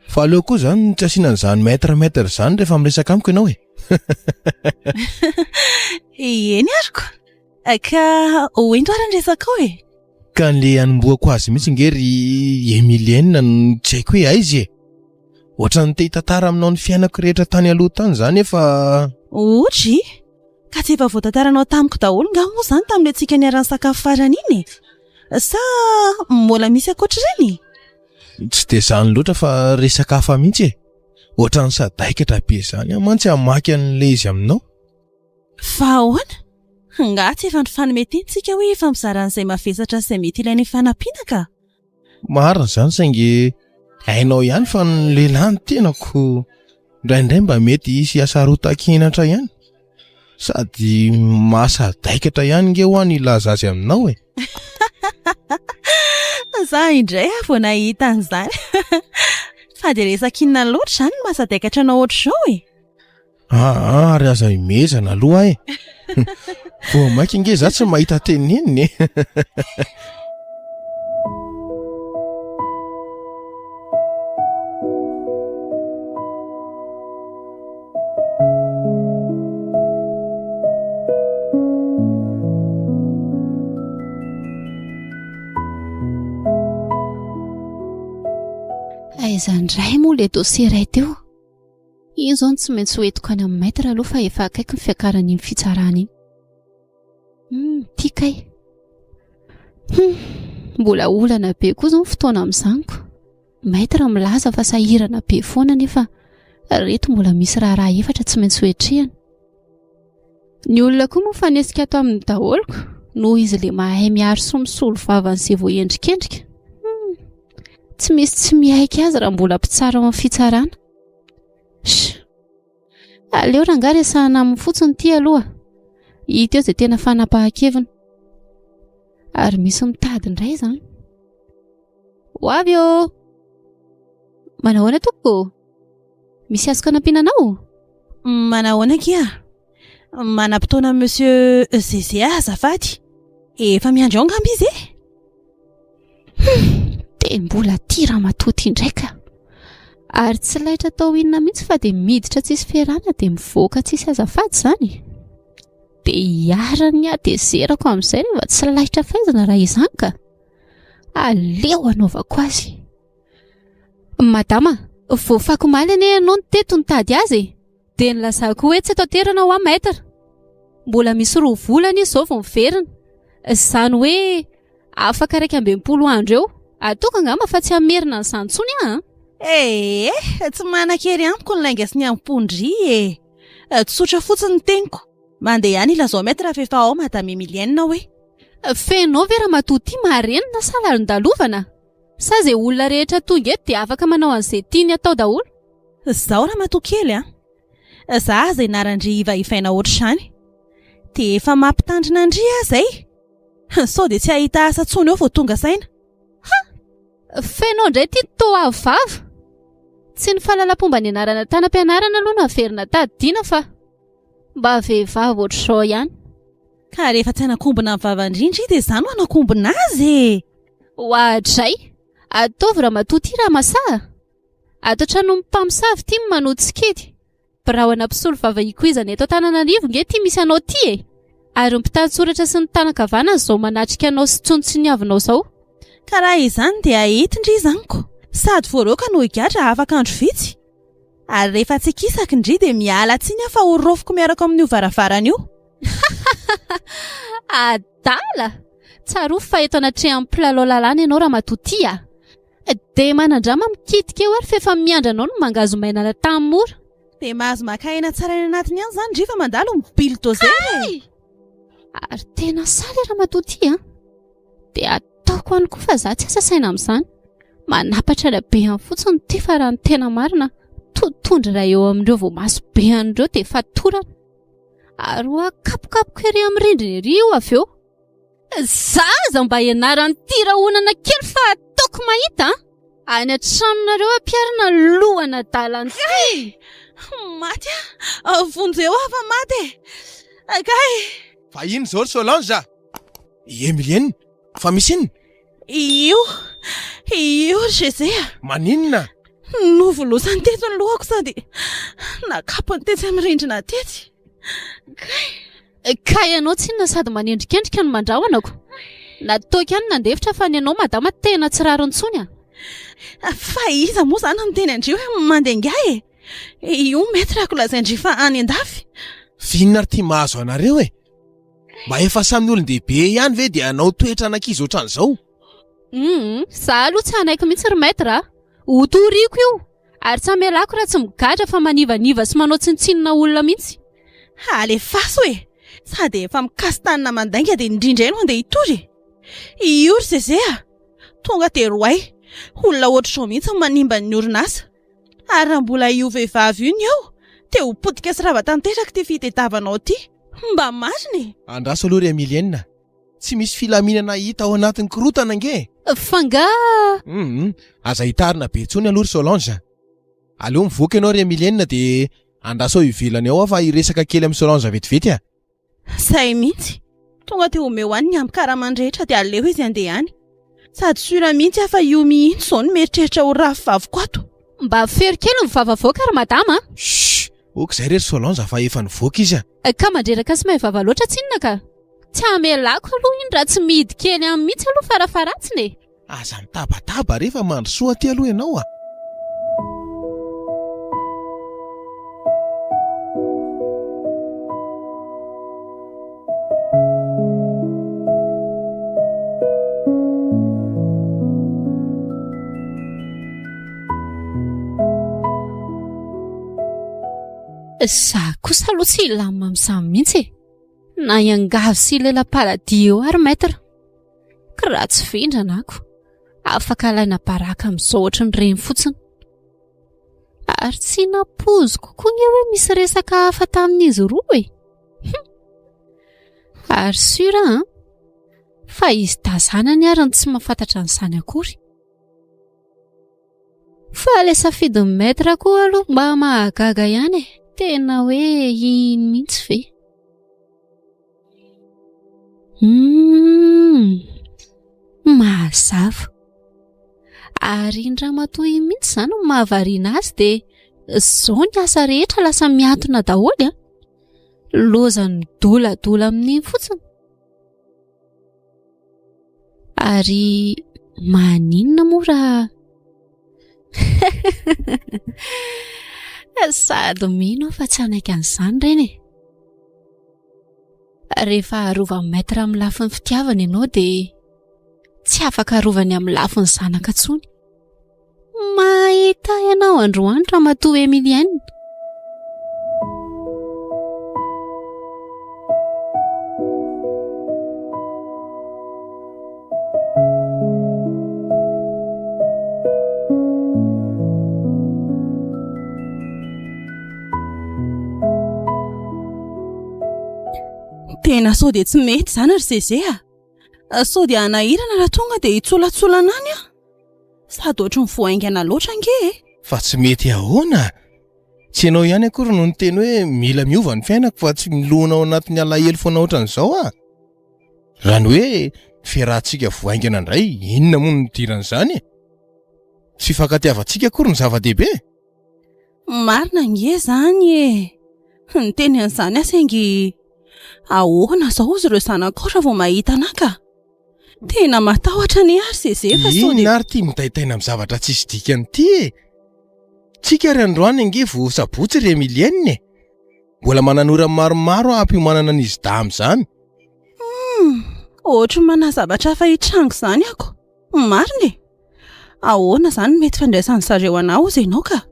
Fa aleo koa izany tsy asiana an'izany maître maître izany rehefa miresaka amiko ianao e! Eny ary ko! Ka hoento ary ny resakao e! Ka an'le hanombohako azy mihitsy nge ry Emilienne no tsy haiko hoe aiza e! Ohatran'ny te hitantara aminao ny fiainako rehetra tany aloha tany za nefa. Ohatry? Ka tsy efa voatantaranao tamiko daholo nga moa izany tamin'ilay tsika niara-nisakafo farany iny e? Sa mbola misy ankoatr'ireny? Tsy dia izany loatra fa resaka hafa mihitsy e! Ohatran'ny sadaikatra be izany aho mantsy hamaky an'ilay izy aminao. Fa ahoana? Angaha tsy efa nifanome teny tsika hoe hifampizara an'izay mavesatra sy izay mety ilaina hifanampiana ka? Marina izany saingy hainao ihany fa ny lehilahy ny tenako indraindray mba mety hisy hasarotan-kenatra ihany. Sady mahasadaikatra ihany nge hoa ny hilaza azy aminao e. Za indray aho vao nahita an'izany. Fa dia resaka inona loatra izany no mahasadaikatra anao ohatr'izao e? Aa ary aza imezana aloha e. Vao mainka nge za tsy mahita tenenina e. Aiza indray moa le dossier iray teo? Iny izao no tsy maintsy ho entiko any amin'ny maître aloha fa efa akaiky ny fiakaran'iny fitsarana iny. Hmm, ty kay. Hmm, mbola olana be koa izao ny fotoana amin'izany ko. Maître milaza fa sahirana be foana nefa reto mbola misy raharaha efatra tsy maintsy hoetrehana. Ny olona koa moa mifanesika ato aminy daholo ko, noho izy le mahay miaro sy misolo vava an'izay voaendrikendrika. Hmm. Tsy misy tsy miaiky azy raha mbola mpitsara ao amin'ny fitsarana. Sh. Aleo rangahy resahana aminy fotsiny ity aloha. Hita eo izay tena fanapahan-keviny. Ary misy mitady indray izany. Ho avy ô! Manahoana tompoko? Misy azoko anampiana anao? Manahoana akia? Manam-potoana monsieur Zeze aho azafady. Efa miandry ao angamba izy e? Hum, dia mbola tia ramatoa ity indray ka. Ary tsy laitra atao inona mihitsy fa dia miditra tsisy fiarahana dia mivoaka tsisy azafady izany. Dia iharan'ny hatezerako amin'izay rehefa tsy laitra faizana raha izany ka. Aleo hanaovako azy. Madama, voafako omaly anie ianao no teto nitady azy e. Dia nilazako hoe tsy eto an-toerana hoa maître. Mbola misy roa volana izy izao vao miverina. Izany hoe afaka 61 andro eo. Ataoko angamba fa tsy hamerina an'izany intsony aho an. Ee, tsy manan-kery amiko ny lainga sy ny amim-pon-dry e. Tsotra fotsiny ny teniko. Mandeha any ilazao maître fa efa ao madame Emilienne hoe. Fenao ve ramatoa ity marenina sa lalondalovana? Sa izay olona rehetra tonga eto dia afaka manao an'izay tiany atao daholo? Zao ramatoa kely a! Za aza ianaran-dry ivaivaina ohatr'izany. Dia efa mampitandrina an-dry aho izay. Sao dia tsy hahita asa intsony eo vao tonga saina. Ha! Fenao indray ity toa avo vava. Tsy ny fahalalam-pomba nianarana tany am-pianarana aloha no averina tadidiana fa mba vehivavy ohatr'izao ihany. Ka rehefa tsy hanakombona ny vavan-dry ndry dia za no hanakombona azy e! Oadray! Ataovy ramatoa ity raha masaha! Ato an-tranon'ny mpamosavy ity no manohy tsikidy. Birao-ana mpisolo vava ikoizana eto Antananarivo nge ity misy anao ity e! Ary ny mpitantsoratra sy ny tanan-kavanana izao manatrika anao sy tsontsoniavinao izao. Ka raha izany dia hety ndry izany ko! Sady voaroaka no higadra afaka andro vitsy. Ary rehefa tsy kisaky ndry dia miala tsiny aho fa ho raofiko miaraka amin'io varavarana io. Adala! Tsarovy fa eto anatrehan'ny mpilalao lalàna ianao ramatoa ity a! Dia manandrama mikitika eo ary f'efa miandry anao ny mangahazo maina tany mora. Dia mahazo maka aina tsara any anatiny ihany izany ndry fa mandalo ny bulldozer e! Ary tena sahy ilay ramatoa ity an! Dia ataoko any koa fa za tsy asa saina amin'izany. Manapatra ela be any fotsiny ity fa raha ny tena marina, totondry iray eo amin'ireo voamaso be an'ireo dia fatorana. Ary ho akapokapoka ery amin'ny rindrina ery io avy eo. Zaza mba ianaran'ity rahonana kely fa ataoko mahita an! Any an-tranonareo ampiharina lohan'adalana ity. Maty aho! Vonjeo aho fa maty e! Kay! Fa inona izao ry Solange a? I Emilienne, fa misy inona? Io, io ry Zeze a! Maninona? Novolosany teto ny lohako sady nakapony tetsy amin'ny rindrina tetsy. Kay! Ka ianao tsinona sady manendrikendrika no mandrahona ko. Nataoko ihany nandefitra fa ny anao madama tena tsy rariny intsony a! Fa iza moa izany no miteny an-dry hoe mandeha ingahy e? Io maître ko lazain-dry fa any an-dafy. F'inona ary ity mahazo anareo e? Mba efa samy olon-dehibe ihany ve dia hanao toetran'ankizy ohatran'izao? Humm, za aloha tsy hanaiky mihitsy ry maître a! Ho toriko io! Ary tsy hamelako raha tsy migadra fa manivaniva sy manao tsinontsinona olona mihitsy. Alefaso e! Sady efa mikasi-tanana mandainga dia ndry indray no handeha hitory e! Io ry Zeze a! Tonga dia roay! Olona ohatr'izao mihitsy no manimba ny orinasa. Ary raha mbola io vehivavy io ny eo dia ho potika sy rava tanteraka ity fitediavanao ity. Mba marina e! Andraso aloha ry Emilienne a! Tsy misy filaminana hita ao anatin'ny korontana ange e! F'angaha? Hum, aza hitarina be intsony aloha ry Solange a! Aleo mivoaka ianao ry Emilienne dia andraso ao ivelany ao aho fa hiresaka kely amin'i Solange vetivety a! Zay mihitsy. Tonga dia omeo any ny ambin-karamany rehetra dia aleo izy handeha any. Sady sûr mihitsy aho fa io mihitsy izao no mieritreritra ho rafivaviko ato. Mba fero kely ny vava avoaka ry madama a! Shh! Ok izay re ry Solange fa efa nivoaka izy a! Ka mandreraka sy mahay vava loatra tsinona ka! Tsy hamelako aloha iny raha tsy mihidy kely any mihitsy aloha farafaharatsiny e! Aza mitabataba re fa mandrosoa aty aloha ianao a! Za kosa aloha tsy hilamina amin'izany mihitsy e! Na hiangavy sy hilela-paladia eo ary maître. Ka raha tsy vendrana ako, afaka alaina baraka amin'izao ohatran'ireny fotsiny. Ary tsy nampoiziko koa nge hoe misy resaka hafa tamin'izy roa e. Hum. Ary sûr an, fa izy tazanany ary no tsy mahafantatra an'izany akory. Fa ilay safidin'ny maître koa aloha mba mahagaga ihany e. Tena hoe iny mihitsy ve? Humm! Mazava. Ary iny ramatoa iny mihitsy izany no mahavariana azy dia izao ny asa rehetra lasa mihantona daholo an. Lozan'ny midoladola amin'iny fotsiny. Ary maninona moa raha Sady mino aho fa tsy hanaiky an'izany ireny e. Rehefa arovan'ny maître amin'ny lafiny fitiavana ianao dia tsy afaka arovany amin'ny lafiny zanaka intsony. Mahita ianao androany ramatoa Emilienne. Tena sao dia tsy mety izany ry Zeze a! Sao dia hanahirana raha tonga dia hitsolatsolana any aho. Sady ohatry ny vao haingana loatra ange e! Fa tsy mety ahoana? Tsy ianao ihany akory no niteny hoe mila miova ny fiainako fa tsy milona ao anatin'ny alahelo foana ohatran'izao aho. Raha ny hoe fiarahantsika vao haingana indray, inona moa no nidiran'izany e? Tsy fifankatiavantsika akory no zava-dehibe e! Marina ange izany e! Niteny an'izany aho saingy ahoana izao hozy ireo zanakao raha vao mahita anà ka? Tena matahotra anie aho ry Zeze fa sao dia... Inona ary ity mitaintaina amin'ny zavatra tsisy dikany ity e? Tsika ary androany ange vao sabotsy ry Emilienne e! Mbola manana ora maromaro aho hampiomanana an'izy dahy amin'izany. Hum, ohatry ny manahy zavatra hafa hitranga izany ako. Marina e! Ahoana izany no mety fandraisan'ny zareo anà hozy ianao ka?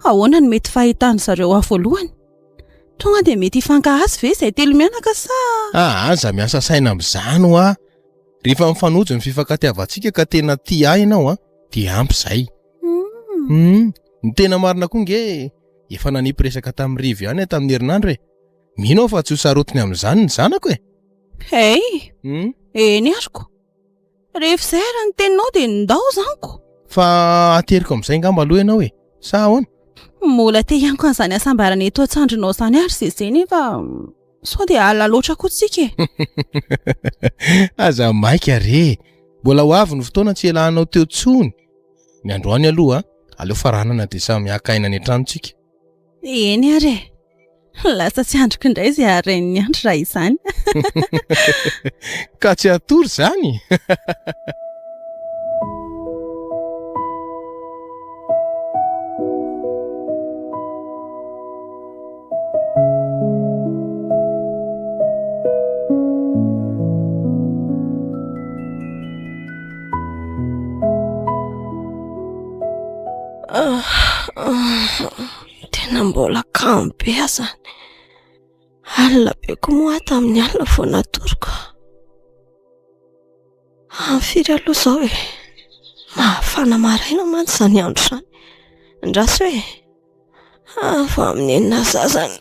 Ahoana no mety fahitan'ny zareo ahy voalohany? Tonga dia mety hifankahazo ve izay telo mianaka sa? Ah, aza miasa saina amin'izany hoa. Rehefa mifanojo ny fifankatiavantsika ka tena tia ahy ianao an, dia ampy izay. Hum, ny tena marina koa nge efa nanipy resaka tamin'i Rivo ihany aho tamin'ny herinandro e. Mino aho fa tsy ho sarotiny amin'izany ny zanako e! Hey! Eny ariko. Rehefa izay ary ny teninao dia ndao zanko. Fa ateriko amin'izay angamba aloha ianao e! Sa ahoana? Mbola te hianko an'izany hasambarana eto an-tsandrinao izany ary Zeze nefa sao dia alina loatra koa tsika e! Aza maika re! Mbola ho avy ny fotoana tsy hialanao teo intsony. Ny androany aloha, aleo faranana dia samy haka aina any an-trano tsika. Eny ary e! Lasa tsy andriko indray izay harain'ny andro raha izany. Ka tsy hatory izany? Tena mbola kamo be aho izany. Alina be koa moa aho tamin'ny alina vao natoriko. Amin'ny firy aloha izao e? Mafana maraina mantsy izany andro izany. Andraso e! Ah, vao amin'ny enina sasany.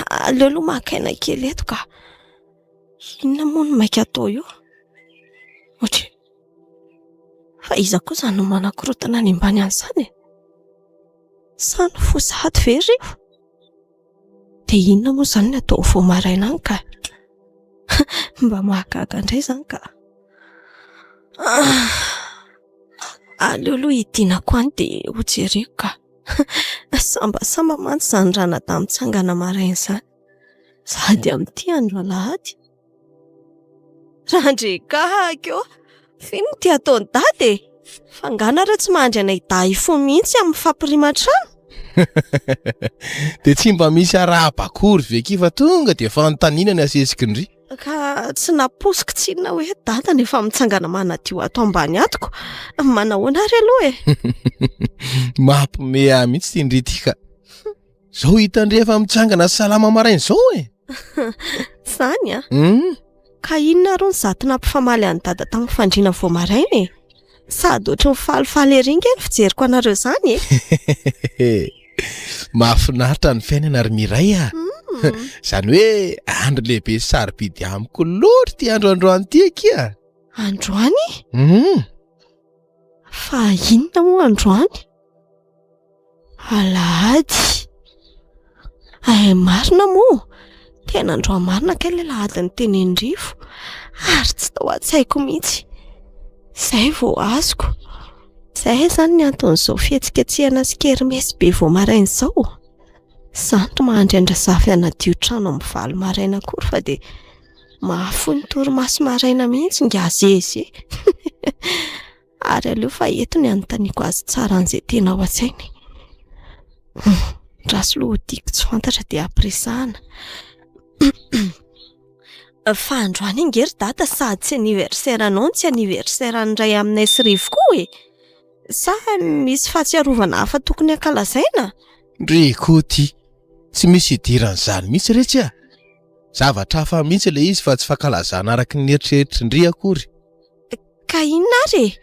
Aleo aloha maka aina kely eto ka. Inona moa no maika atao io? Ohatry. Fa iza koa izany no manakorontana any ambany any izany e? Sa ny fo sahady ve ry Rivo? Dia inona moa izany no atao vao maraina any ka? Mba mahagaga indray izany ka. Aleo aloha hidinako any dia hojereko ka. Sambasamba mantsy izany ranadahy mitsangana maraina izany. Sady amin'ity andro alahady. Randriakahako ô! F'inona ity ataon'i Dada e? Fa angaha nareo tsy mahandry anay dahy fo mihitsy amin'ny fampiriman-trano? Dia tsy mba misy arahaba akory ve akia fa tonga dia fanontaniana ny asesiky ndry. Ka tsy naposiko tsinona hoe Dada no efa mitsangana manadio ato ambany ato ko. Manahoana ary aloha e? Mampime ahy mihitsy ity ndry ity ka. Zao hitan-dry efa mitsangana salama maraina izao e. Zany a? Hmm? Ka inona ary ny zato nampifamaly an'i Dada tamin'ny fandriana vao maraina e? Sady ohatry ny falifaly ery nge ny fijeriko anareo izany e. Mahafinaritra ny fiainana ry Miray a. Hmm. Izany hoe andro lehibe sy sarobidy amiko loatra ity andro androany ity akia. Androany? Hmm. Fa inona moa androany? Alahady. Hay marina moa, tena androany marina kay ilay alahady notenenin'i Rivo, ary tsy tao an-tsaiko mihitsy. Izay vao azoko. Izay izany ny anton'izao fihetsiketsehana sy kermesy be vao maraina izao. Izaho no mahandry an-dRazafy hanadio trano amin'ny valo maraina akory fa dia mahafoy ny torimaso maraina mihitsy ingahy Zeze. Ary aleo fa eto ny anontaniako azy tsara an'izay tena ao an-tsainy. Raha aloha tiako tsy fantatra dia ampiresahana. Fa androany ange ry dada sady tsy anniversaire anao no tsy anniversaire an'ny ray aminay sy Rivo koa e. Sa misy fahatsiarovana hafa tokony hankalazaina? Ndry koa ty, tsy misy idiran'izany mihitsy re tsy a! Zavatra hafa mihitsy ilay izy fa tsy fankalazana araka ny eritreritry ndry akory. Ka inona ary e?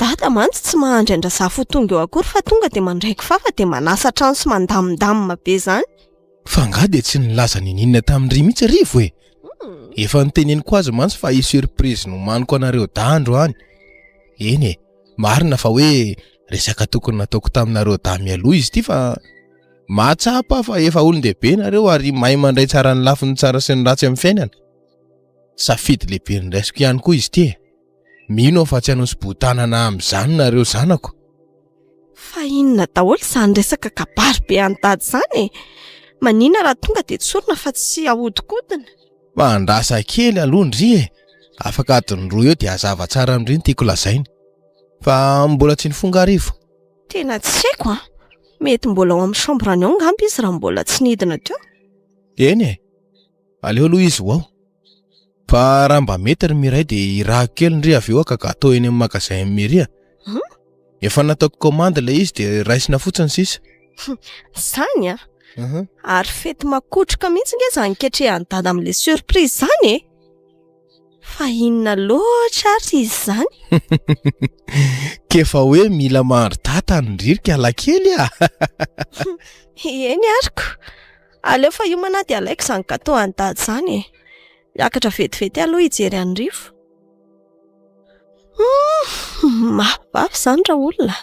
Dada mantsy tsy mahandry an-dRazafy ho tonga eo akory fa tonga dia mandray kifafa dia manasa trano sy mandamindamina be izany. Fa angaha dia tsy nilaza niniana tamin-dry mihitsy Rivo e? Efa noteneniko azy mantsy fa hisy surprise nomaniko anareo dahy androany. Eny e, marina fa hoe resaka tokony nataoko taminareo dahy mialoha izy ity fa mahatsapa aho fa efa olon-dehibe nareo ary mahay mandray tsara ny lafiny tsara sy ny ratsy amin'ny fiainana. Safidy lehibe noraisiko ihany koa izy ity e! Mino aho fa tsy hanosi-boho-tanana amin'izany nareo zanako. Fa inona daholo izany resaka kabary be an'i Dada izany e? Maninona raha tonga dia tsorina fa tsy ahodikodina? Fa andrasa kely aloha ndry e! Afaka adiny roa eo dia hazava tsara amin-dry ny tiako lazaina. Fa mbola tsy nifonga Rivo. Tena tsy haiko an! Mety mbola ao amin'ny chambre-ny ao angamba izy raha mbola tsy nidina teo. Eny e! Aleo aloha izy ho ao. Fa raha mba mety ry Miray dia irahako kely ndry avy eo haka gâteau eny amin'ny magasin an'i Miry a. Efa nataoko commande ilay izy dia raisina fotsiny sisa. Zany a? Ary fety makotroka mihitsy nge izany ketrehan'i Dada amin'ilay surprise izany e! Fa inona loatra ary izy izany? K'efa hoe mila mahandry tata ny ririka lakely a! Eny ary ko! Aleo fa hiomana aho dia alaiko izany gâteau an'i Dada izany e. Hiakatra vetivety aho aloha hijery an'i Rivo. Humm, mafimafy izany raolona.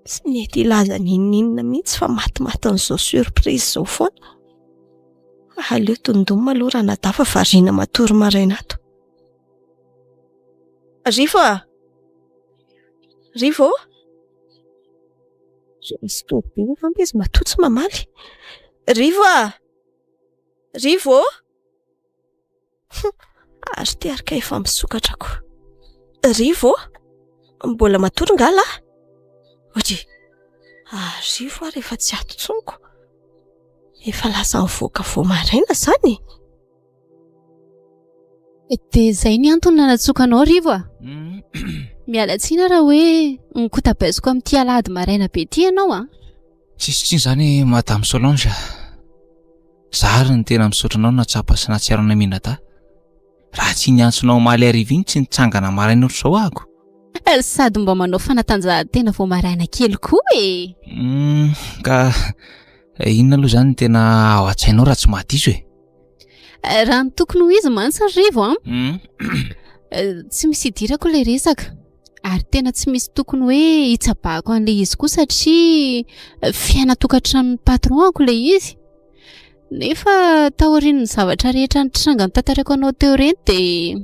Tsy nety hilaza n'inon'inona mihitsy fa matimatin'izao surprise izao foana. Aleo tondom aloha ranadahy fa variana matory maraina ato. Rivo a! Rivo ô! Misy toa be angamba izy matoa tsy mamaly. Rivo a! Rivo ô! Ary ty ary kay efa misokatra ko. Rivo ô! Mbola matory nga lahy? Ory! Ah, Rivo ary efa tsy ato intsony ko. Efa lasa nivoaka vao maraina izany e! Dia izay ny antony nanatsoka anao Rivo a! Miala tsiny raha hoe nikotabaiziko amin'ity alahady maraina be ity ianao a! Tsisy tsiny izany Madame Solange a! Za ary no tena misaotra anao nahatsapa sy nahatsiaro anay mianadahy. Raha tsy iny antsonao omaly hariva iny tsy nitsangana maraina ohatr'izao ahako. Sady mba manao fanatanjahantena vao maraina kely koa e! Hum, ka inona aloha izany no tena ao an-tsainao raha tsy mahadiso e? Raha ny tokony ho izy mantsy ry Rivo an, tsy misy idirako ilay resaka. Ary tena tsy misy tokony hoe hitsabahako an'ilay izy koa satria fiainan-tokantranon'ny patron-ko ilay izy. Nefa taorian'ny zavatra rehetra nitranga notantaraiko anao teo ireny dia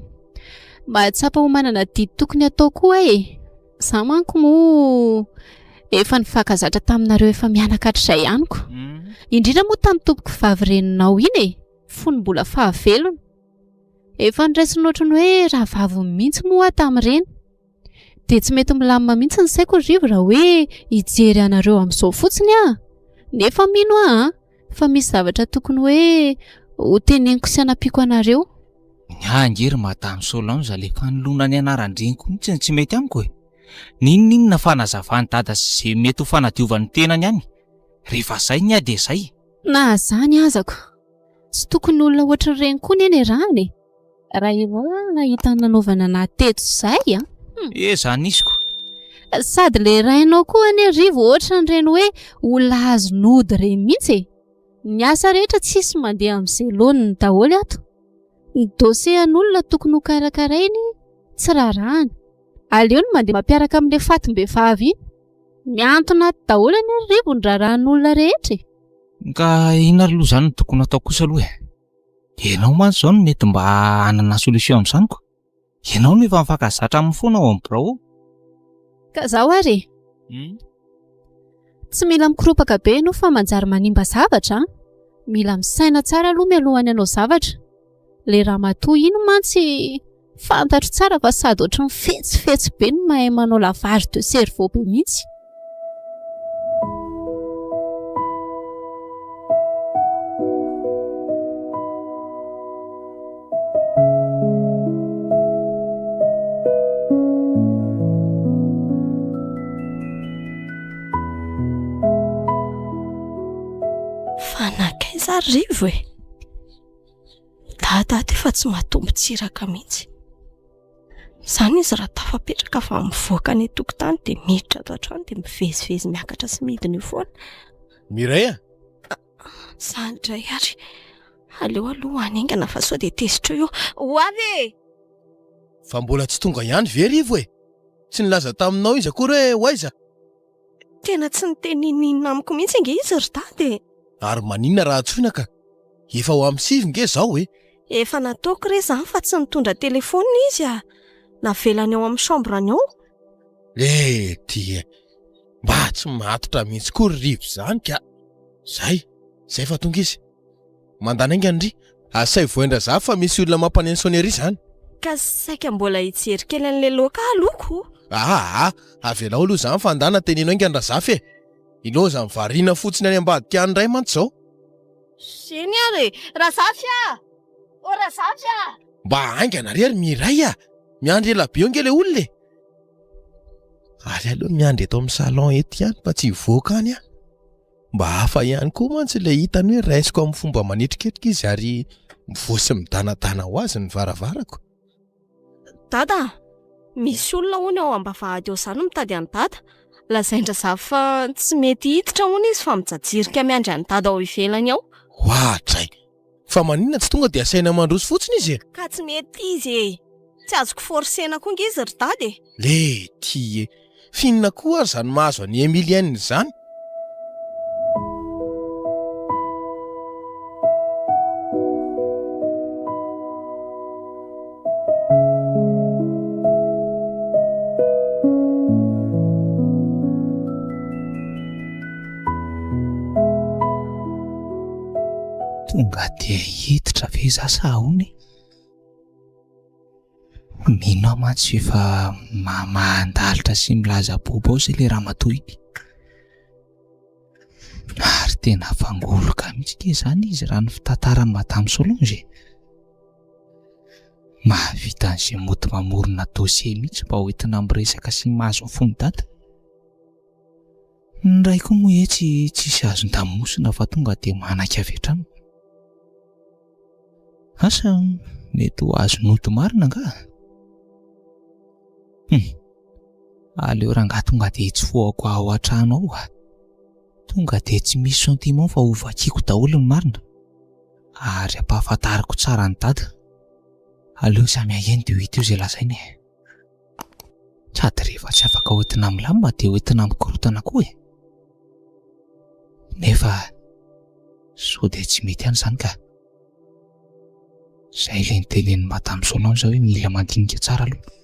mahatsapa ho manana adidy tokony hatao koa aho e. Izaho manko moa efa nifankazatra taminareo efa mianaka hatrizay ihany ko. Indrindra moa tamin'ny tompoko vavy reninao iny e, fony mbola fahavelony. Efa noraisiny ohatry ny hoe rahavaviny mihitsy moa aho tamin'ireny. Dia tsy mety milamina mihitsy ny saiko ry Rivo raha hoe hijery anareo amin'izao fotsiny aho. Nefa mino aho an, fa misy zavatra tokony hoe ho teneniko sy hanampiako anareo. Ny ahy ange ry Madame Solange le fanoloana ny anaran-dreniko mihitsy no tsy mety amiko e. N'inon'inona fanazavan'i Dada sy ze mety ho fanadiovany ny tenany any. Rehefa zay ny ahy dia zay. Na zany azako. Tsy tokony olona ohatran'ireny koa ne niarahana e. Raha ianao nahita ny nanaovana anah teto izay an. Hmm. Eh, zany isiko. Sady le rainao koa anie Rivo ohatran'ireny hoe olona azo nody ireny mihitsy e. Ny asa rehetra tsisy mandeha amin'izay laoniny daholo ato. Ny dossier an'olona tokony ho karakarainy tsy raharahany. Aleony mandeha mampiaraka amin'ilay fatim-behivavy iny. Mihantona ato daholo anie ry Rivo ny raharahan'olona rehetra e. Ka inona ary aloha izany no tokony hatao kosa aloha e? Ianao mantsy izao no mety mba hanana solution amin'izany ko. Ianao no efa mifankazatra aminy foana ao amin'ny birao ao. Ka zaho ary e. Hmm? Tsy mila mikoropaka be ianao fa manjary manimba zavatra an. Mila misaina tsara aloha mialohan'ny hanao zavatra. Ilay ramatoa iny mantsy fantatro tsara fa sady ohatry ny fetsifetsy be no mahay manao lavage de cerveau be mihitsy. Fa nankaiza ary Rivo e? Dada ato efa tsy mahatombo tsiraka mihitsy. Izany izy raha tafapetraka fa mivoaka any an-tokotany dia miditra ato an-trano dia mivezivezy miakatra sy midina eo foana. Mireille a! Izany indray ary. Aleo aloha any haingana fa sao dia tezitra eo. Ho avy e! Fa mbola tsy tonga ihany ve Rivo e? Tsy nilaza taminao izy akory hoe ho aiza? Tena tsy niteny n'inon'inona amiko mihitsy ange izy ry dada e! Ary maninona raha antsoina ka? Efa ho amin'ny sivy nge izao e! Efa nataoko re izany fa tsy nitondra telefaonina izy a! Navelany ao amin'ny chambre-ny ao. Eh ty e! Mba tsy matotra mihitsy koa ry Rivo izany ka! Zay! Zay fa tonga izy. Mandany haingana ndry. Asaivo voain-dRazafy fa misy olona mampaneno sonnerie izany. Ka saika mbola hijery kely an'ilay loaka aho aloha ko. Aa! Avelao aloha izany fa andana teneno haingana Razafy e! Ilaozany variana fotsiny any ambadika any indray mantsy izao. Eny ary e! Razafy a! Ô Razafy a! Mba haingana re ry Miray a! Miandry ela be eo ange ilay olona e! Ary aleo miandry eto amin'ny salon eto ihany fa tsy hivoaka any aho. Mba hafa ihany koa mantsy ilay hitany hoe raisiko amin'ny fomba manetriketrika izy ary mivoha sy midanadana ho azy ny varavarako. Dada a! Misy olona hono ao am-bavahady ao izany mitady an'i Dada. Lazain-dRazafy fa tsy mety hiditra hono izy fa mijajirika miandry an'i Dada ao ivelany ao. Oadray! Fa maninona tsy tonga dia asaina mandroso fotsiny izy e? Ka tsy mety izy e! Tsy azoko forcer-na koa nge izy ry dada e! Lety e! F'inona koa ary izany mahazo an'i Emilienne izany? Tonga dia hiditra ve za sa ahoana e? Mino aho mantsy efa mamahan-dalitra sy milaza bobo ao izay ilay ramatoa iny. Ary tena fangoloka mihitsy anie izany izy raha ny fitantaran'i Madame Solange e. Mahavita an'izay mody mamorona dossier mihitsy mba hoentina miresaka sy mahazo ny fon'i Dada. Ny ray koa moa etsy tsisy azon-damosina fa tonga dia manaiky avy hatrany. Asa mety ho azon'ody marina angaha? Hum, aleo rangahy tonga dia hitsofohako ao an-trano ao ah. Tonga dia tsy misy sentiment fa hovakiako daholo ny marina ary ampahafantariko tsara an'i Dada. Aleo samy haheno dia ho hita eo izay lazainy e. Sady rehefa tsy afaka hoentina milamina dia hoentina mikorontana koa e. Nefa sao dia tsy mety ihany izany ka. Izay ilay nitenenin'i Madame Solange hoe mila mandinika tsara aloha.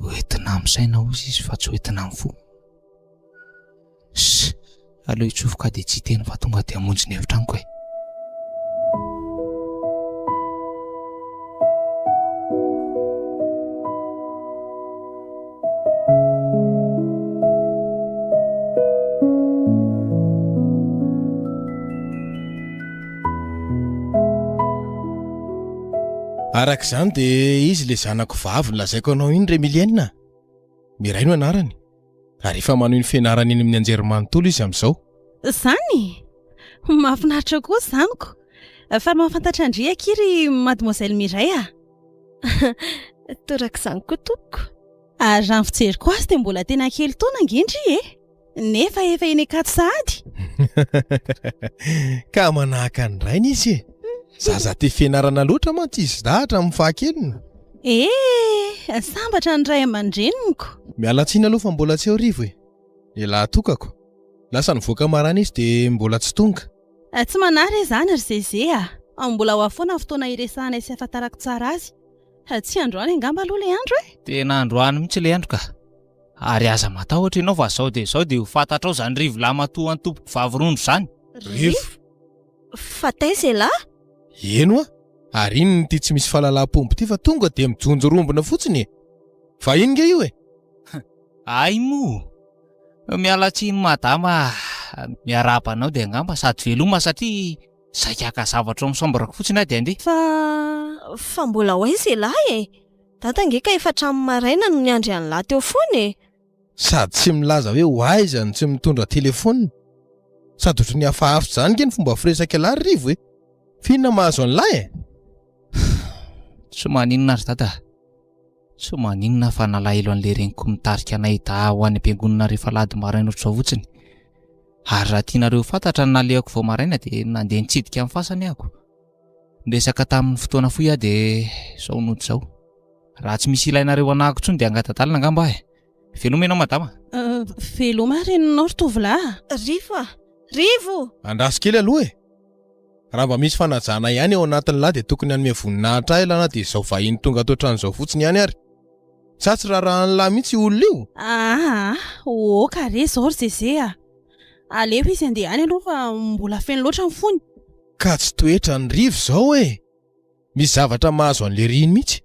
Hoentina amin'ny saina hozy izy fa tsy hoentina amin'ny fo. Ss, aleo hitsofoka dia tsy hiteny fa tonga dia hamonjy ny efitranoko e. Araka izany dia izy ilay zanako vavy nolazaiko anao iny Remilienne a. Miray no anarany. Ary efa manohy ny fianarany eny amin'ny anjerimanontolo izy amin'izao. Izany? Mahafinaritra koa izany ko! Faly mahafantatra an-dry akia ry Mademoiselle Mireille a! Torak'izany koa tompoko. Ary raha ny fijeriko azy dia mbola tena kely taona ange ndry e! Nefa efa eny Ankatso sahady. Ka manahaka ny rainy izy e! Zaza tia fianarana loatra mantsy izy dahy hatramin'ny fahakeliny. Eh! Sambatra ny ray aman-dreniko. Miala tsiny aloha fa mbola tsy eo Rivo e! Lehilahy tokako. Lasa nivoaka maraina izy dia mbola tsy tonga. Tsy manahy re izany ry Zeze a! Mbola ho avy foana ny fotoana hiresahanay sy hahafantarako tsara azy. Tsy androany angamba aloha ilay andro e! Tena androany mihitsy ilay andro ka! Ary aza matahotra ianao fa zao dia zao dia ho fantatrao izany Rivo lahimatoa antompoko vavy rondro izany. Rivo! Fa taiza elah? Eny hoa! Ary inona ity tsy misy fahalalam-pomba ity fa tonga dia mijonjorombona fotsiny e! Vahiny nge io e! Hay moa! Miala tsiny madama ah! Miarahaba anao dia angamba sady veloma satria saika haka zavatra ao amin'ny chambre-ko fotsiny aho dia handeha. Fa. Fa mbola ho aiza elah e? Dada ange ka efa hatramin'ny maraina no niandry an'lah teo foana e! Sady tsy milaza hoe ho aiza no tsy mitondra telephone. Sady ohatry ny hafahafa izany nge ny fomba firesak'ialahy ry Rivo e! F'inona mahazo an'lah e? Tsy maninona ry dada a! Tsy maninona fa nalahelo an'ilay reniko mitarika anay dahy ho any am-piangonana rehefa alahady maraina ohatr'izao fotsiny. Ary raha tianareo ho fantatra ny nalehako vao maraina dia nandeha nitsidika ny fasany ahako. Niresaka tamin'ny fotoana fohy aho dia izao nody izao. Raha tsy misy ilainareo anahako intsony dia angata-dalana angamba aho e. Veloma ianao madama. Veloma reninao ry tovolahy a. Rivo a! Rivo! Andraso kely aloha e! Raha mba misy fanajana ihany ao anatin'ny lahy dia tokony hanome voninahitra ahy lah na dia izao vahiny tonga ato an-trano izao fotsiny ihany ary. Sa tsy raharahan'ny lahy mihitsy io olona io? Aa! Oka re izao ry Zeze a! Aleo izy handeha any aloha fa mbola feno loatra ny fony. Ka tsy toetran'i Rivo izao e! Misy zavatra mahazo an'i Lery iny mihitsy.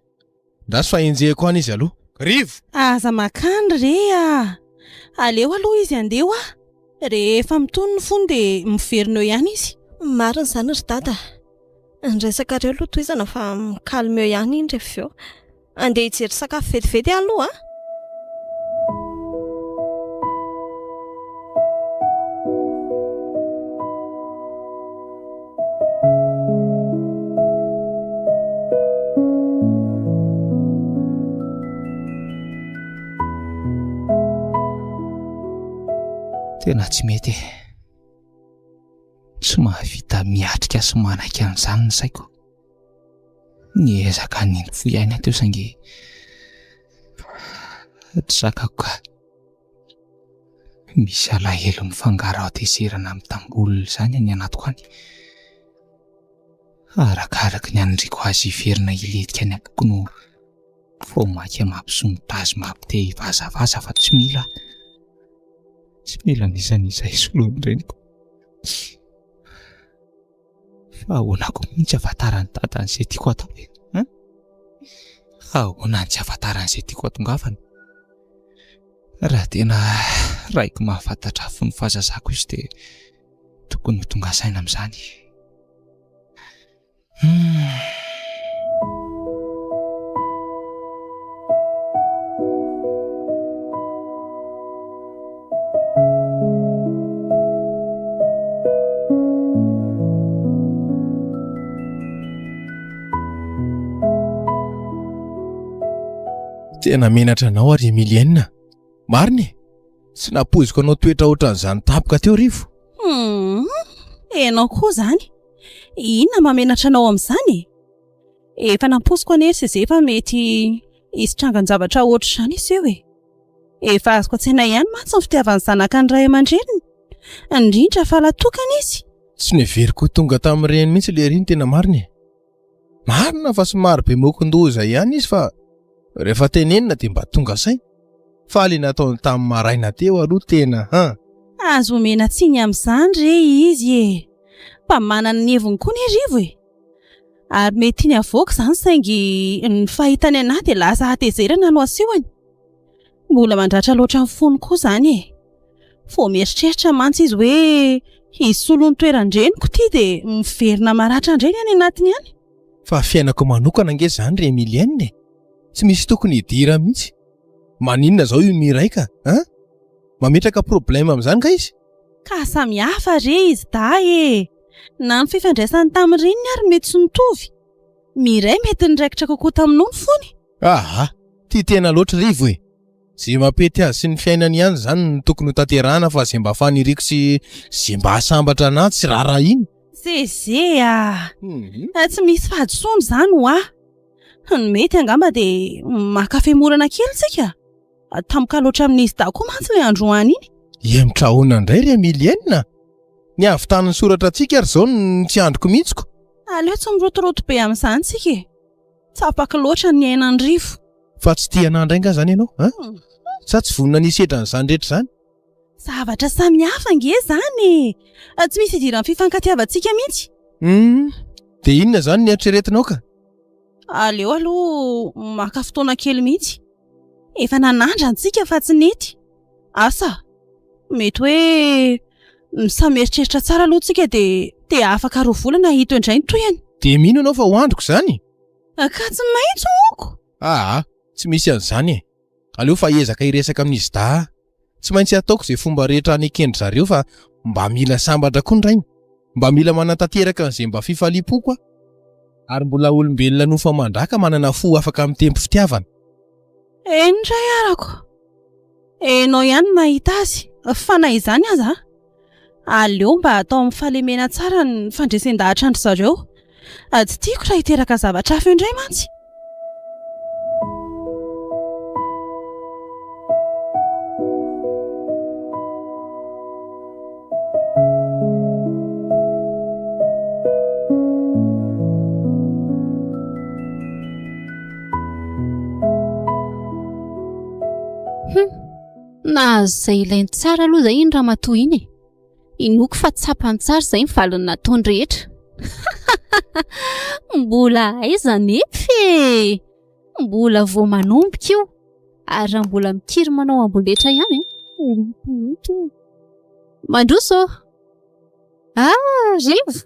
Ndraso fa enjehiko any izy aloha. Rivo! Aza makany re a! Aleo aloha izy handeha hoa! Rehefa mitony ny fony dia miverina eo ihany izy. Marina izany ry dada a! Ny resakareo aloha tohizana fa mi-calme eo ihany iny rehefa avy eo. Andeha hijery sakafo vetivety aho aloha a! Tena tsy mety e. Tsy mahavita miatrika sy manaiky an'izany ny saiko. Niezaka nino fo ihany aho teo saingy tsy zakako ka. Misy alahelo mifangaro hatezerana mitambolona izany any anatiko any. Arakaraky ny anindriako azy hiverina hilentika any am-poko no vao mainka mampisongotra azy mampite hivazavaza fa tsy mila aho. Tsy mila an'iza n'iza hisoloany reniko. Fa ahoana koa moa no tsy ahafantaran'i Dada an'izay tiako hatao e? Hein? Ahoana no tsy ahafantarany izay tiako hatongavana? Raha tena raiko mahafantatra fony fahazazako izy dia tokony ho tonga saina amin'izany. Hmm. Tena menatra anao ary Emilienne. Marina e. Tsy nampoiziko anao toetra ohatran'izany tampoka teo Rivo. Hum, ianao koa izany. Inona mahamenatra anao amin'izany e? Efa nampoiziko anie ry Zeze fa mety hisy trangan-javatra ohatr'izany hiseho e. Efa azoko an-tsaina ihany mantsy ny fitiavan'ny zanaka ny ray aman-dreniny, indrindra fa lahy tokana izy. Tsy noheveriko ho tonga tamin'ireny mihitsy lery ny tena marina e. Marina fa somary be mokon-doza ihany izy fa rehefa tenenina dia mba tonga saina. Fa le nataony tamin'ny maraina teo aloha tena han. Azo omena tsiny amin'izany re izy e! Mba manana ny heviny koa anie Rivo e! Ary mety tiany havoaka izany saingy ny fahitany an'ahy dia lasa hatezerana no asehony. Mbola mandratra loatra ny fony koa izany e! Vao mieritreritra mantsy izy hoe hisolo ny toeran-dreniko ity dia miverina maratra indray ny any anatiny any. Fa fiainako manokana ange izany ry Emilienne e! Tsy misy tokony hidira mihitsy. Maninona izao io Miray ka, an? Mametraka problème amin'izany nga izy? Ka samy hafa re izy dahy e! Na ny fifandraisany tamin'ny reniny ary mety tsy nitovy. Miray mety niraikitra kokoa taminao ny fony. Aa! Tia tena loatra Rivo e! Ze mampety azy sy ny fiainany ihany izany no tokony ho tanterahana fa ze mba faniriako sy ze mba hahasambatra anah tsy raharahiany. Zeze ah! Tsy misy fahadisoana izany hoa! Ny mety angamba dia maka femorana kely tsika. Tampoka loatra amin'izy dahy koa mantsy ilay androany iny. Hihemotra ahoana indray ry Emilienne? Ny hahavitan'ny soratra antsika ary izao no tsy andriko mihitsy ko. Aleo tsy mirotoroto be amin'izany tsika e! Tsapako loatra ny ainan'i Rivo. Fa tsy tia anah indray nga zany ianao an? Sa tsy vonona ny hisedra an'izany rehetra izany? Zavatra samy hafa ange izany e! Tsy misy idiran'ny fifankatiavantsika mihitsy. Hum, dia inona izany ny eritreretinao ka? Aleo aloha maka fotoana kely mihitsy. Efa nanandrana tsika fa tsy nety. Asa, mety hoe samy mieritreritra tsara aloha tsika dia dia afaka roa volana hito indray ny tohiny. Dia mino ianao fa ho andriko izany? Ka tsy maintsy honko! Aa, tsy misy an'izany e! Aleo fa hiezaka hiresaka amin'izy dahy aho. Tsy maintsy ataoko izay fomba rehetra haneken-dry zareo fa mba mila sambatra koa ny rainy. Mba mila manatanteraka an'izay mba fifaliam-poko aho. Ary mbola olombelona nofo aman-draka manana fo afaka mitempo fitiavana. Eny ray arako. Enao ihany no mahita azy, fa na izany aza, aleo mba atao amin'ny fahalemena tsara ny fandresen-dahatra an-dry zareo. Tsy tiako raha hiteraka zavatra hafa eo indray mantsy. Hum, nahazo izay ilainy tsara aloha izay iny ramatoa iny e. Inoako fa tsapany tsara izay ny valin'ny nataony rehetra. Mbola aiza anefa e! Mbola vao manomboka io. Ary raha mbola mikiry manao amboletra ihany e. Mandroso ô! Ah, Rivo!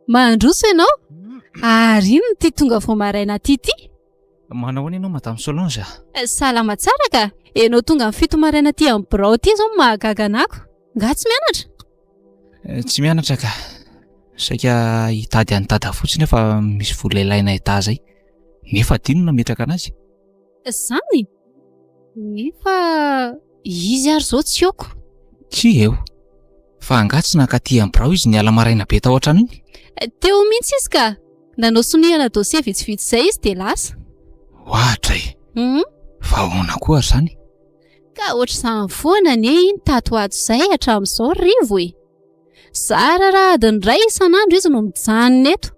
Mandroso ianao! Ary inona ity tonga vao maraina aty ity? Manao ahoana ianao Madame Solange a? Salama tsara ka! Ianao tonga amin'ny fito maraina aty amin'ny birao aty izao no mahagaga anako. Nga tsy mianatra? Eh, tsy mianatra ka. Saika hitady an'i Dada fotsiny aho fa misy vola ilaina Dada izay. Nefa adino ny nametraka anazy. Izany? Nefa izy ary izao tsy eo ko. Tsy eo. Fa angaha tsy nankaty amin'ny birao izy niala maraina be tao an-trano iny? Teo mihitsy izy ka! Nanao sonia-na dossier vitsivitsy izay izy dia lasa. Ohatra e! Hum. Fa ahoana koa ary izany? Ka ohatr'izany foana anie iny tato ho ato izay hatramin'izao ry Rivo e! Zara raha adiny iray isan'andro izy no mijanona eto.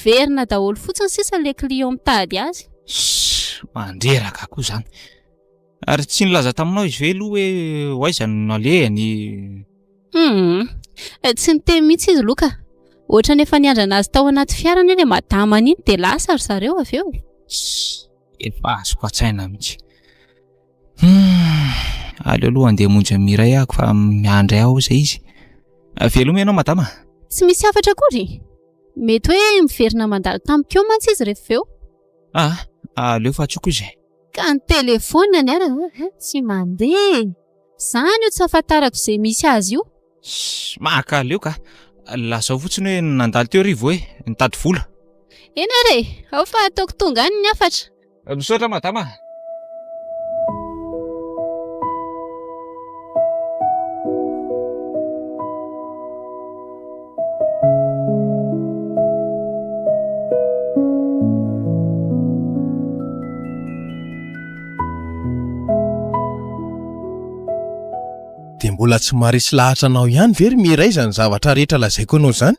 Verina daholo fotsiny sisa ilay client mitady azy. Shh! Mandreraka koa izany. Ary tsy nilaza taminao izy ve aloha hoe ho aiza no nalehany? Hum, tsy niteny mihitsy izy aloha ka. Ohatran'ny efa niandrana azy tao anaty fiara anie ilay madamany iny dia lasa ry zareo avy eo. Shh! Efa azoko an-tsaina mihitsy. Hum, aleo aloha handeha hamonjy an'i Mireille aho fa miandry ahy ao izay izy. Veloma ianao madama. Tsy misy hafatra akory? Mety hoe miverina mandalo tampoka eo mantsy izy rehefa avy eo. Ah, aleo fa antsoiko izy e. Ka ny telefaoniny ary tsy mandeha e! Izany io tsy ahafantarako izay misy azy io. Shh, mankaleo ka. Lazao fotsiny hoe nandalo teo Rivo e, nitady vola. Eny ary e, ao fa ataoko tonga any ny hafatra. Misaotra madama a. Dia mbola tsy maharesy lahatra anao ihany ve ry Mireille izany zavatra rehetra lazaiko anao izany?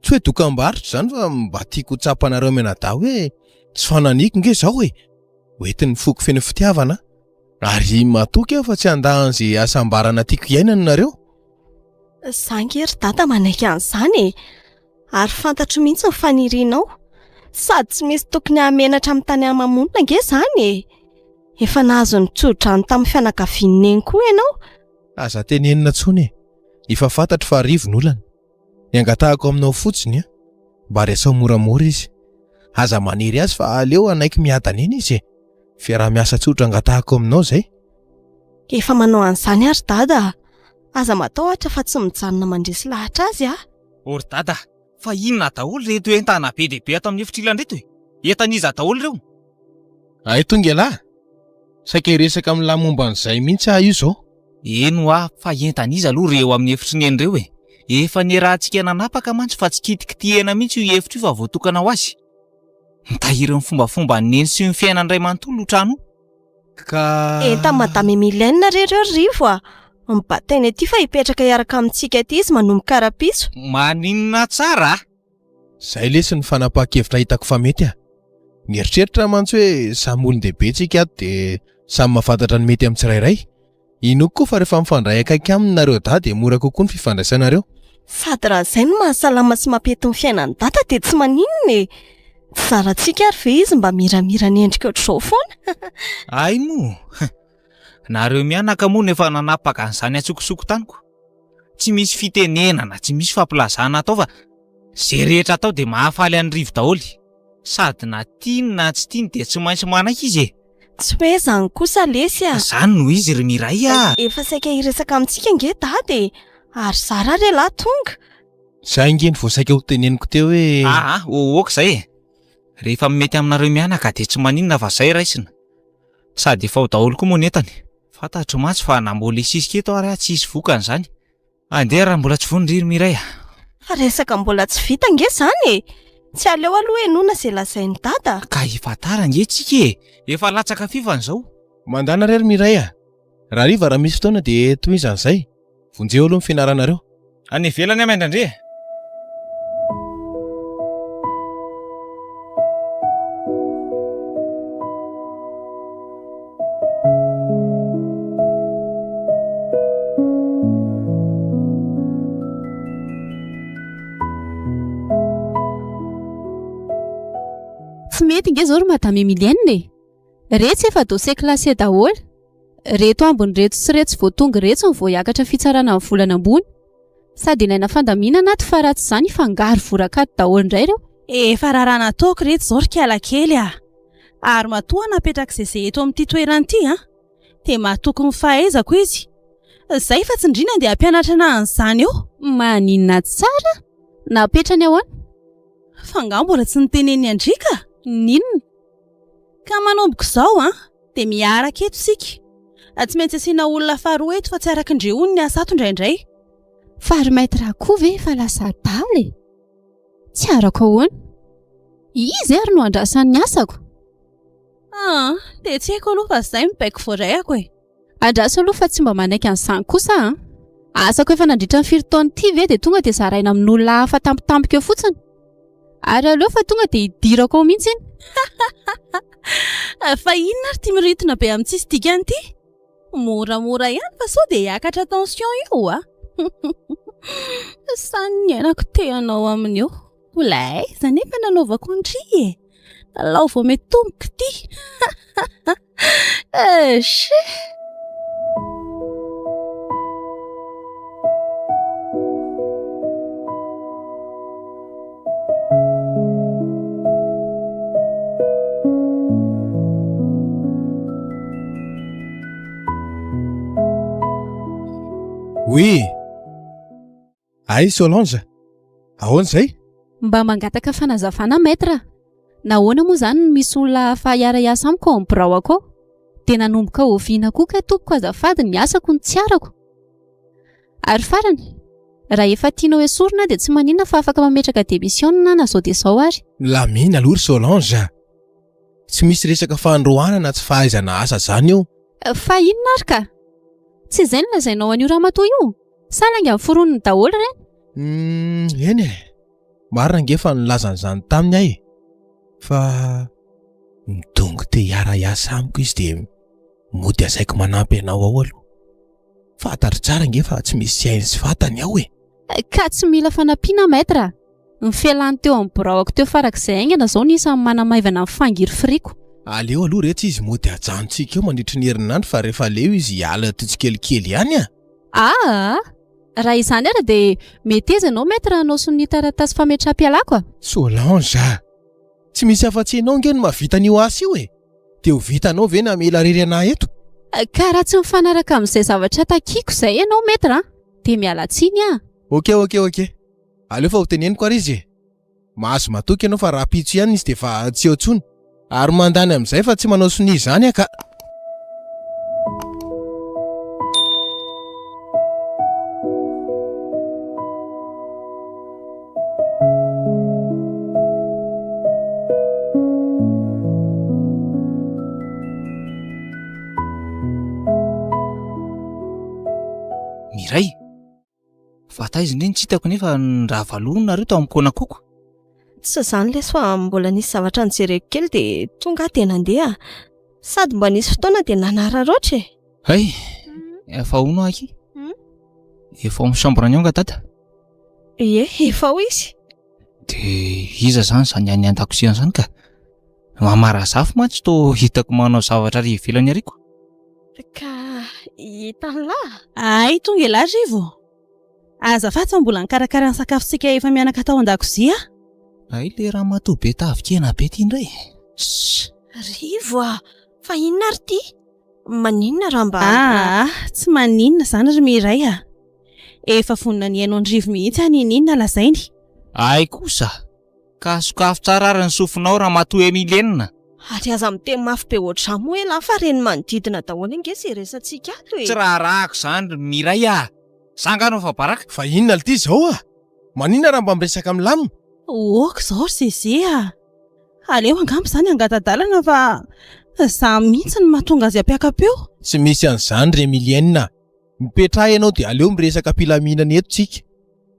Tsy hoe dokam-barotra izany fa mba tiako ho tsapanareo mianadahy hoe tsy fananiko nge izao e! Hoentin'ny foko feno fitiavana aho ary matoky aho fa tsy handà an'izay hasambarana tiako hiainana nareo. Za nge ry dada manaiky an'izany e! Ary fantatro mihitsy ny fanirianao. Sady tsy misy tokony hahamenatra amin'ny tany ama-monina ange izany e! Efa nahazo ny tso-drano tamin'ny fianakavian'i Neny koa ianao. Aza tenenina intsony e! Efa fantatro fa arivo ny olana. Ny angatahako aminao fotsiny an, mba resaho moramora izy. Aza manery azy fa aleo hanaiky miadana eny izy e. Fiaraha-miasa tsotra angatahako aminao izay. Efa manao an'izany aho ry dada a! Aza matahotra fa tsy mijanona mandresy lahatra azy aho. O ry dada, fa inona daholo ireto entana be dia be ato amin'ny efitr'ilany ireto e? Entan'iza daholo ireo? Hay tonga ialahy! Saika hiresaka amin'lah momba an'izay mihitsy aho io izao. Eny hoa, fa entan'iza aloha ireo amin'ny efitry neny ireo e? Efa niarahantsika nanapaka mantsy fa tsy kitikitihena mihitsy io efitra io fa voatokana ho azy. Mitahiry ny fombafomban'i neny sy ny fiainany iray manontolo io trano io. Ka. Entan'i Madame Emilienne re ireo ry Rivo a! Mibataina ety fa hipetraka hiaraka amintsika aty izy manomboka rapiso. Maninona tsara a! Zay lesy ny fanapahan-kevitra hitako fa mety a! Mieritreritra mantsy hoe samy olon-dehibe tsika ato dia samy mahafantatra ny mety amin'ny tsirairay. Inoako koa fa rehefa mifandray akaiky aminy nareo dahy dia mora kokoa ny fifandraisanareo. Sady raha izay no mahasalama sy mampety ny fiainan'i dada dia tsy maninona e! Tsy zarantsika ary ve izy mba miramira ny endrika ohatr'izao foana? Hay moa! Nareo mianaka moa no efa nanapaka an'izany antsokosoko tamiko. Tsy misy fitenenana, tsy misy fampilazana atao fa ze rehetra atao dia mahafaly an'i Rivo daholo. Sady na tiany na tsy tiany dia tsy maintsy manaiky izy e! Tsy hoe izany kosa lesy a! Izany no izy ry Miray a! Efa saika hiresaka amintsika ange Dada e! Ary zara ary ialahy tonga! Zay ange no vao saika ho teneniko teo hoe. Aa, ok izay e! Rehefa mety aminareo mianaka dia tsy maninona fa zay raisina. Sady efa ao daholo koa moa ny entany. Fantatro mantsy fa na mbola hisisika eto ary aho tsy hisy vokany izany. Andeha raha mbola tsy vonona ry Mireille a! Fa resaka mbola tsy vita ange izany e! Tsy aleo aloha henoina izay lazain'i Dada? Ka efa tara ange tsika e! Efa latsaka fifany izao. Mandàna re ry Mireille a! Rahariva raha misy fotoana dia tohizana izay. Vonjeo aloha ny fianaranareo. Any ivelany aho miandry an-dry e! Tsy mety nge zao ry madame Emilienne e! Retsy efa dossier classé daholo. Reto ambiny reto sy retsy vao tonga retsy no vao hiakatra fitsarana ny volana ambony. Sady ilaina fandaminana ato fa raha tsy izany hifangaro voraka ato daholo indray ireo. Efa raharaha nataoko retsy izao ry kiala kely a! Ary matoa napetrak'i Zeze eto amin'ity toerana ity an! Dia matoky ny fahaizako izy. Zay fa tsy ndry nandeha hampianatra anah an'izany eo. Maninona tsara? Napetrany ahoana? Fa angaha mbola tsy niteneniny an-dry ka? N'inona? Ka manomboka izao an, dia miaraka eto isika. Tsy maintsy asiana olona faharoa eto fa tsy araky ndry hono ny asa ato indraindray. Fa ry Maître koa ve efa lasa adala e? Tsy arako ahoana. Iza ary no andrasan'ny asako? Ah, dia tsy haiko aloha fa izay no baiko voaraiako e. Andraso aloha fa tsy mba manaiky an'izany kosa an! Asako efa nandritra ny firy taona ity ve dia tonga dia zaraina amin'olona hafa tampotampoka eo fotsiny? Ary aleo fa tonga dia hidirako ao mihitsy iny. Fa inona ary ity mirintona be amin'ny tsisy dikany ity? Moramora ihany fa sao dia hiakatra tension io a! Sany niainako te hanao amin'io. Mbola aiza nefa nanaovako an-dry e! Alao vao mitomboka ity! Eche! Oui. Ay Solange, ahoana izay? Mba mangataka fanazavana maître. Nahoana moa izany no misy olona hafa hiara-hiasa amiko ao amin'ny biraoko ao? Dia nanomboka oviana koa kay tompoko azafady ny asako no tsy arako? Ary farany, raha efa tianao esorina aho dia tsy maninona fa afaka mametraka démission na zao dia izao ary. Milamina aloha ry Solange a! Tsy misy resaka fandroahana na tsy fahaizana asa zany eo. Fa inona ary ka? Tsy izay no lazainao an'io ramatoa io? Sa lainga noforoniny daholo ireny? Humm, eny e! Marina ange fa nilaza an'izany taminy aho e! Fa midongy te hiara-hiasa amiko izy dia mody asaiko manampy anao ao aloha. Fantatro tsara ange fa tsy misy tsy hainy sy fantany ao e! Ka tsy mila fanampiana maître a! Ny fialany teo amin'ny biraoko teo farak'izay haingana izao no isan'ny manamaivana ny fangirifiriako. Aleo aloha retsy izy mody ajanontsika eo mandritry ny herinandro fa rehefa leo izy hiala ato tsikelikely ihany a! Aa! Raha izany ary dia meteza ianao maître hanao sonia taratasy fametraham-pialako a! Solange a! Tsy misy afa-tsy ianao ange no mahavita an'io asa io e! Dia ho vitanao ve ny hamela irery anà eto? Ka raha tsy mifanaraka amin'izay zavatra takiako izay ianao maître a! Dia miala tsiny aho. Ok ok ok! Aleo fa ho teneniko ary izy e! Mahazo matoky ianao fa rahampitso ihany izy dia efa tsy eo intsony. Ary mandany amin'izay fa tsy manao sonia izany aho ka. Miray. Fa taiza indray no tsy hitako nefa nirava aloha nareo tao amin'ny kônakoko. Tsy izany lesy fa mbola nisy zavatra nojereko kely dia tonga aho dia nandeha. Sady mba nisy fotoana dia nanararaotra e. Hay, efa hono aky. Efa ao amin'ny chambre-ny ao nga dada? Ie, efa ao izy. Dia iza izany izany any an-dakozia izany ka? Mama Razafy mantsy toa hitako manao zavatra ary ivelany ary ko. Ka hitan'lah? Hay tonga elah Rivo. Azafady fa mbola nikarakara ny sakafontsika efa mianaka tao an-dakozia aho. Hay le ramatoa be tavin-kena be ty indray. Ssss! Rivo a! Fa inona ary ity? Maninona raha mba. Aa! Tsy maninona izany ry Miray a! Efa vonona ny hihaino an'i Rivo mihitsy aho n'inon'inona lazainy. Hay kosa! Ka sokafy tsara ary ny sofinao ramatoa Emilienne. Ary aza miteny mafy be ohatr'izany moa elah fa ren'ny manodidina daholo ange izay resatsika ato e! Tsy raharahako izany ry Miray a! Za angaha no afa-baraka? Fa inona lty izao a! Maninona raha mba miresaka milamina? Ok izao ry Zeze a! Aleo angamba izany hangata-dalana fa za mihitsy no mahatonga azy hampiaka-peo. Tsy misy an'izany ry Emilienne a! Mipetraha ianao dia aleo miresaka am-pilaminana eto tsika.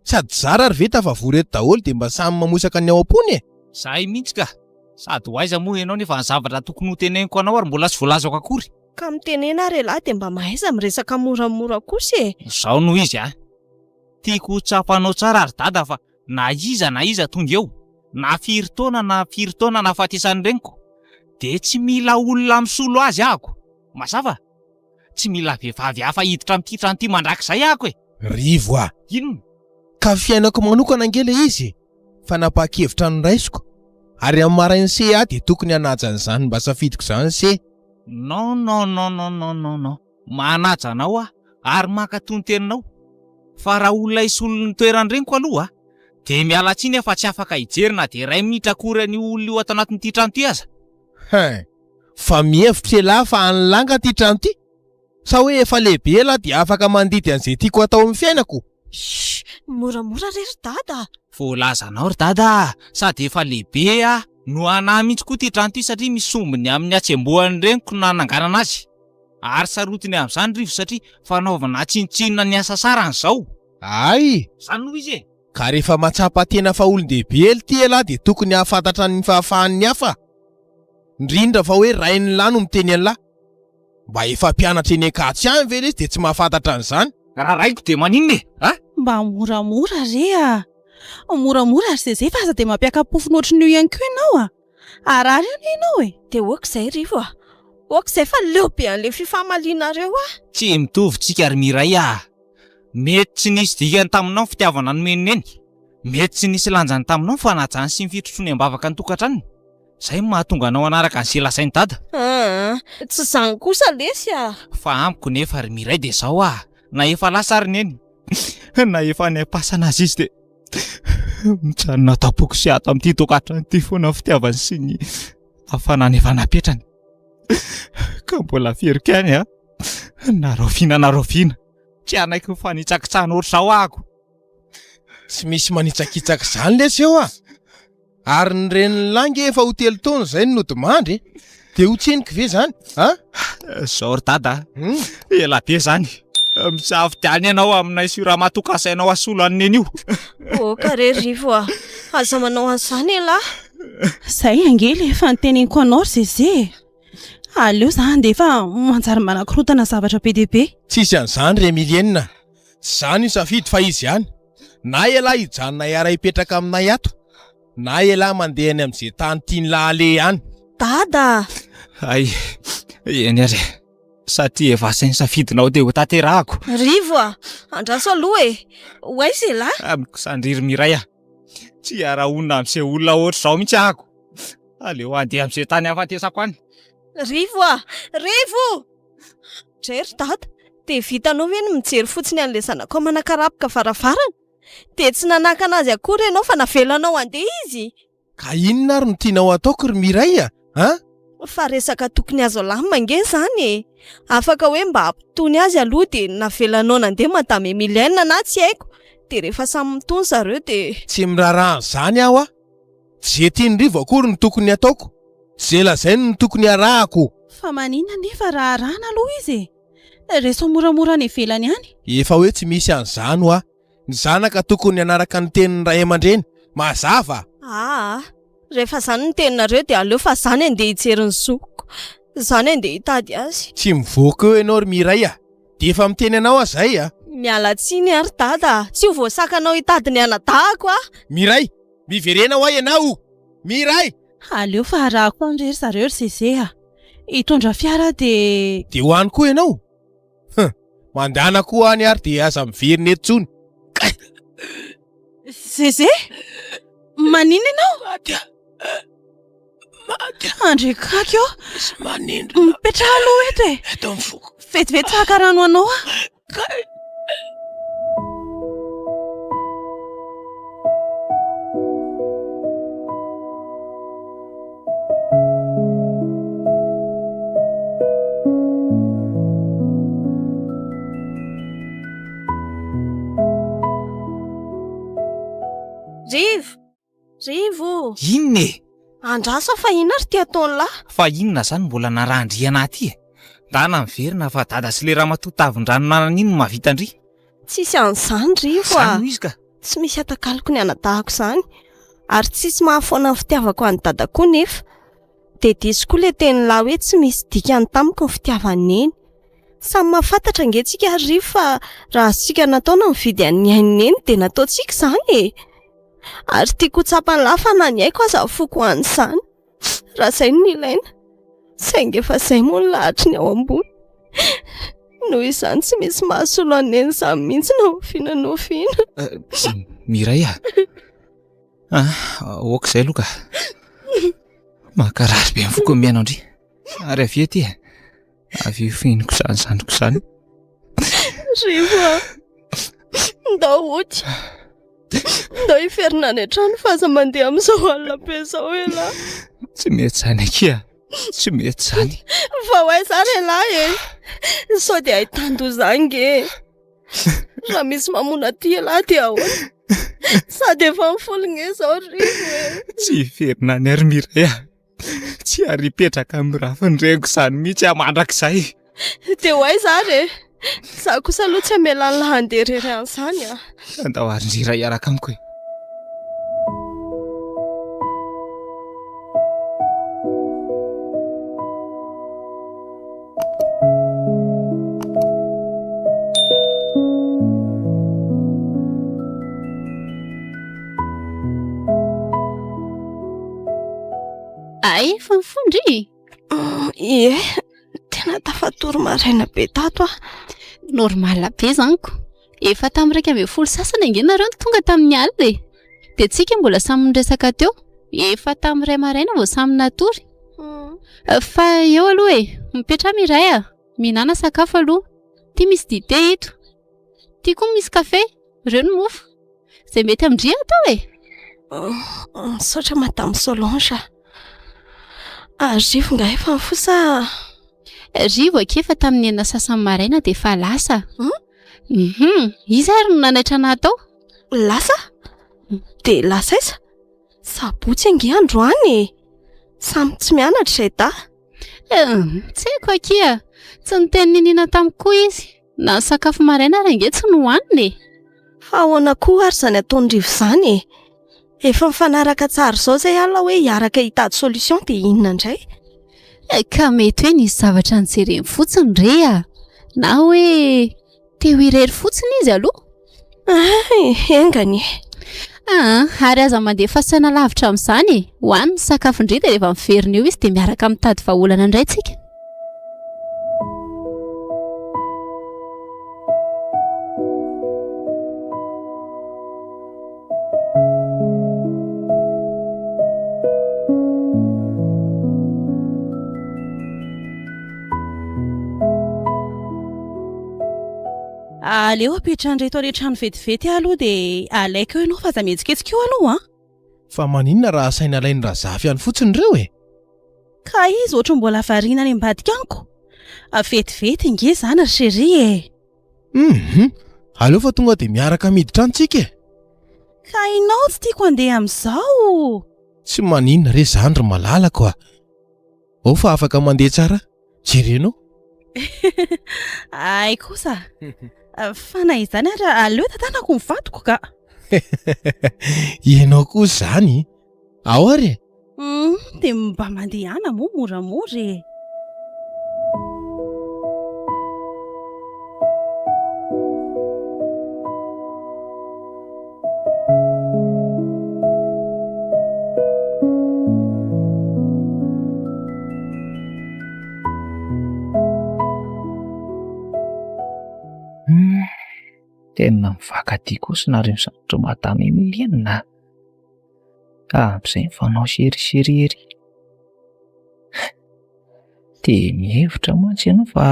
Sady zara ary ve tafavory eto daholo dia mba samy mamosaka ny ao am-pony e! Zahay mihitsy ka! Sady ho aiza moa ianao nefa ny zavatra tokony ho teneniko anao ary mbola tsy voalazako akory. Ka mitenena ary elah dia mba mahaiza miresaka moramora kosa e! Izao no izy a! Tiako ho tsapanao tsara ry dada fa na iza na iza tonga eo, na firy taona na firy taona nahafatesan'ny reniko, dia tsy mila olona misolo azy ahako. Mazava? Tsy mila vehivavy hafa hiditra amin'ity trano ity mandrakizay ahako e! Rivo a! Inona? Ka fiainako manokana ange ilay izy e! Fanapahan-kevitra noraisiko, ary amin'ny marain'ny se aho dia tokony hanaja an'izany mba safidiko izany se. Non non non non non non non, manaja anao aho ary mankatò ny teninao, fa raha olona hisolo ny toeran'ny reniko aloha dia miala tsiny aho fa tsy afaka hijery na dia iray minitra akory an'io olona io ato anatin'ity trano ity aza. Hein! Fa mihevitra elah fa an'i langa ty trano ty? Sa hoe efa lehibe elah dia afaka mandidy an'izay tiako atao amin'ny fiainako? Shh! Moramora re ry dada a! Voalazanao ry dada a! Sady efa lehibe aho no anah mihitsy koa ity trano ity satria misy sombiny amin'ny hatsembohan'ny reniko no nananganana azy. Ary sarotiny amin'izany Rivo satria fanaovana tsinontsinona ny hasasarany izao. Hay! Izany no izy e! Ka rehefa mahatsapa tena fa olon-dehibe ela ity ialahy dia tokony hahafantatra ny fahafahan'ny hafa. Indrindra fa hoe rain'lah no miteny an'lah. Mba efa mpianatra eny Ankatso ihany ve lesy dia tsy mahafantatra an'izany? Raha raiko dia maninona e? A? Mba moramora re a! Moramora ry Zeze fa aza dia mampiaka-pofona ohatran'io ihany koa ianao a! Harary anie ianao e! Dia ok izay Rivo a! Ok izay fa leo be an'ilay fifamalianareo aho! Tsy mitovy tsika ry Miray a! Mety tsy nisy dikany taminao ny fitiavana nomen'i Neny. Mety tsy nisy lanjany taminao ny fanajany sy ny fitrotroany am-bavaka ny tokantranony. Izay no mahatonga anao hanaraka an'izay lazain'i Dada. Aa, tsy izany kosa lesy a! Fa amiko nefa ry Miray dia izao a! Na efa lasa ary Neny, na efa any am-pasana aza izy dia mijanona ato am-poko sy ato amin'ity tokantrano ity foana ny fitiavany sy ny hafanany efa napetrany. Ka mbola averiko ihany a! Na rahoviana na rahoviana, tsy hanaiky ny fanitsakitsahana ohatr'izao ahako. Tsy misy manitsakitsaka izany lesy eo a! Ary ny renin'lah nge efa ho telo taona izay no nodimandry e! Dia ho tsiniko ve izany a? Zao ry dada a! Ela be izany. Misafidiana ianao aminay sy io ramatoa kasainao hasolo an'i Neny io. Oka re Rivo a! Aza manao an'izany elah! Zay ange le efa noteneniko anao ry Zeze e! Aleo za handeha fa manjary manakorontana zavatra be dia be. Tsisy an'izany ry Emilienne a! Tsy za no hisafidy fa izy ihany. Na ialahy hijanona hiara-hipetraka aminay ato, na ialahy mandeha any amin'izay tany tian'lah aleha any. Dada a! Hay, eny ary e! Satria efa asain'ny safidinao dia ho tanterahako. Rivo a! Andraso aloha e! Ho aiza ialahy? Amiko sandriry Miray a! Tsy hiara-honina amin'izay olona ohatr'izao mihitsy ahako. Aleo handeha amin'izay tany hahafatesako any. Rivo a! Rivo! Dray ry dada, dia vitanao ve ny mijery fotsiny an'ilay zanakao manakarapoka varavarana? Dia tsy nanakana azy akory ianao fa navelanao handeha izy? Ka inona ary no tianao hataoko ry Mireille a? Fa resaka tokony azo alamina ange izany e! Afaka hoe mba hampitony azy aloha dia navelanao nandeha Madame Emilienne na tsy haiko, dia rehefa samy mitony zareo dia. Tsy miraharaha an'izany aho a! Tsy ze tian'i Rivo akory no tokony hataoko, ze lazainy no tokony harahako. Fa maninona anefa raha arahana aloha izy e? Reso moramora any ivelany any. Efa hoe tsy misy an'izany hoa. Ny zanaka tokony hanaraka ny tenin'ny ray aman-dreny. Mazava? Aa, rehefa izany ny teninareo dia aleo fa za ny andeha hijery ny zokiko. Za ny andeha hitady azy. Tsy mivoaka eo ianao ry Miray a! Dia efa miteny anao aho izay a! Miala tsiny ary dada a! Tsy ho voasakanao hitady ny anadahako aho! Miray! Miverena hoa ianao! Miray! Aleo fa arahako any re ry zareo ry Zeze a! Hitondra fiara aho dia. Dia ho any koa ianao? Hum! Mandehana koa any ary dia aza miverina eto intsony! Kay! Zeze! Maninona ianao? Maty aho! Maty aho! Andriakaky ô! Misy manindrona. Mipetraha aloha eto e! Eto amin'ny foko. Vetivety haka rano anao aho. Kay! Rivo! Rivo! Inona e? Andraso fa inona ary ity ataon'lah? Fa inona izany mbola narahan-dry anah ity e? Ndana miverina fa dada sy le ramatoa tavin-drano nanana iny no mahavita an-dry. Tsisy an'izany Rivo a! Izany no izy ka! Tsy misy atakaloko ny anadahako izany ary tsisy mahafoana ny fitiavako an'i dada koa nefa. Dia diso koa le tenin'lah hoe tsy misy dikany tamiko ny fitiavan'i Neny. Samy mahafantatra ange tsika ry Rivo fa raha azontsika natao na nividy an'ny ain'i Neny dia nataontsika izany e! Ary tiako ho tsapan'lah fa na ny aiko aza afoko ho an'izany raha izay no nilaina. Saingy efa izay moa ny lahatry ny ao ambony. Noho izany tsy misy mahasolo an'i Neny izany mihitsy na oviana na oviana. Miray a! Ah, ok izay aloha ka. Mankarary be ny foko ny mihaino an-dry. Ary avy ety e. Avy eo fihiniko izany zandriko izany. Rivo a! Ndao hody. Ndao hiverina any an-trano fa aza mandeha amin'izao alina be izao elah. Tsy mety izany akia. Tsy mety izany. Fa ho aiza ary elah e? Sao dia ahitan-doza ange. Raha misy mamono aty ialahy dia ahoana? Sady efa mifologna e izao ry Rivo e. Tsy hiverina any ary Mireille a. Tsy ary hipetraka amin'ny rafin'ny reniko izany mihitsy aho mandrakizay. Dia ho aiza ary e? Izaho kosa aloha tsy hamela an'lah handeha irery an'izany a. Andao ary ndry iray hiaraka amiko e. Ay, efa mifondry? Mm, ie, tena tafatory maraina be tato aho. Normal be izany ko. Efa tamin'ny 11 sasany ange nareo no tonga tamin'ny alina e. Dia tsika mbola samy niresaka teo. Efa tamin'ny iray maraina vao samy natory. Mm. Fa eo aloha e, mipetraha Miray a. Mihinàna sakafo aloha. Ty misy dite ito. Ty koa misy kafe. Ireo ny mofo. Izay mety amin-dry atao e. Misaotra Madame Solange a. Ary Rivo nga efa nifoha sa? Rivo akia efa tamin'ny enina sasany maraina dia efa lasa. Hum? Mhm. Iza ary no nanaitra anah tao? Lasa? Dia lasa aiza? Sabotsy ange androany e! Samy tsy mianatra izay dahy. Tsy haiko akia. Tsy niteny niniana tamiko koa izy. Na ny sakafo maraina ary ange tsy nohanina e! Fa ahoana koa ary izany ataon'i Rivo izany e? Efa mifanaraka tsara izao izay alina hoe hiaraka hitady solution dia inona indray? Ka mety hoe nisy zavatra nojereny fotsiny re a! Na hoe te ho irery fotsiny izy aloha. Ay, enga anie. Aa, ary aza mandefa saina lavitra amin'izany e! Ho any ny sakafon-dry dia rehefa miverina eo izy dia miaraka mitady vahaolana indray tsika. Aleo apetrahan'ireto any an-trano vetivety aho aloha dia alaiko eo ianao fa aza mihetsiketsika eo aloha an! Fa maninona raha asaina alain'i Razafy any fotsiny ireo e? Ka izy ohatry ny mbola variana any ambadika any ko! Vetivety nge izany ry chérie e! Hum! Aleo fa tonga dia miaraka miditra any tsika e! Ka ianao tsy tiako handeha amin'izao! Tsy maninona re izany ry malalako a! Ao fa afaka mandeha tsara, jerenao. Hay kosa! Fa na izany ary aleo tantanako ny vadiko ka! Ianao kosa izany! Ao ary e! Hum, dia mba mandehana moa moramora e! Hum, tena mifankatia kosa nareo samy ry madame Emilienne a! Ampy izay ny fanao chéri chéri ery. Dia mihevitra mantsy ianao fa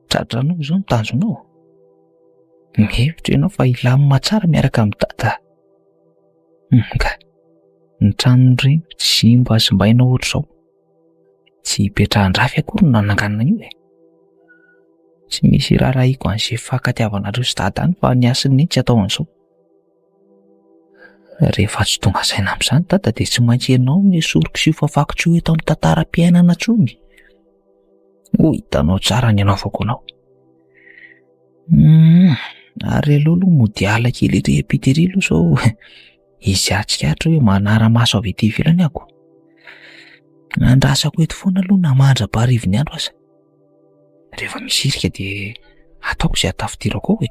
tratranao izao ny tanjonao. Mihevitra ianao fa hilamina tsara miaraka amin'i Dada. Nga, ny tranon'ny reniko tsy mba simbainao ohatr'izao. Tsy hipetrahan-drafy akory no nananganana io e. Tsy misy iraharahiako an'izay fankatiavanareo sy Dada any fa ny hasin'i Neny tsy atao an'izao. Rehefa tsy tonga saina amin'izany Dada dia tsy maintsy ianao no esoriko sy hofafako tsy ho eto amin'ny tantaram-piainana intsony. Ho hitanao tsara ny hanaovako anao. Hmm, ary aleo aloha mody ala kely ery ampita ery aloha sao izy hahatsikaritra hoe manara-maso avy ety ivelany ako. Andrasako eto foana aloha na mandra-paharivin'ny andro aza. Rehefa misy hirika dia ataoko izay hatafidirako ao e.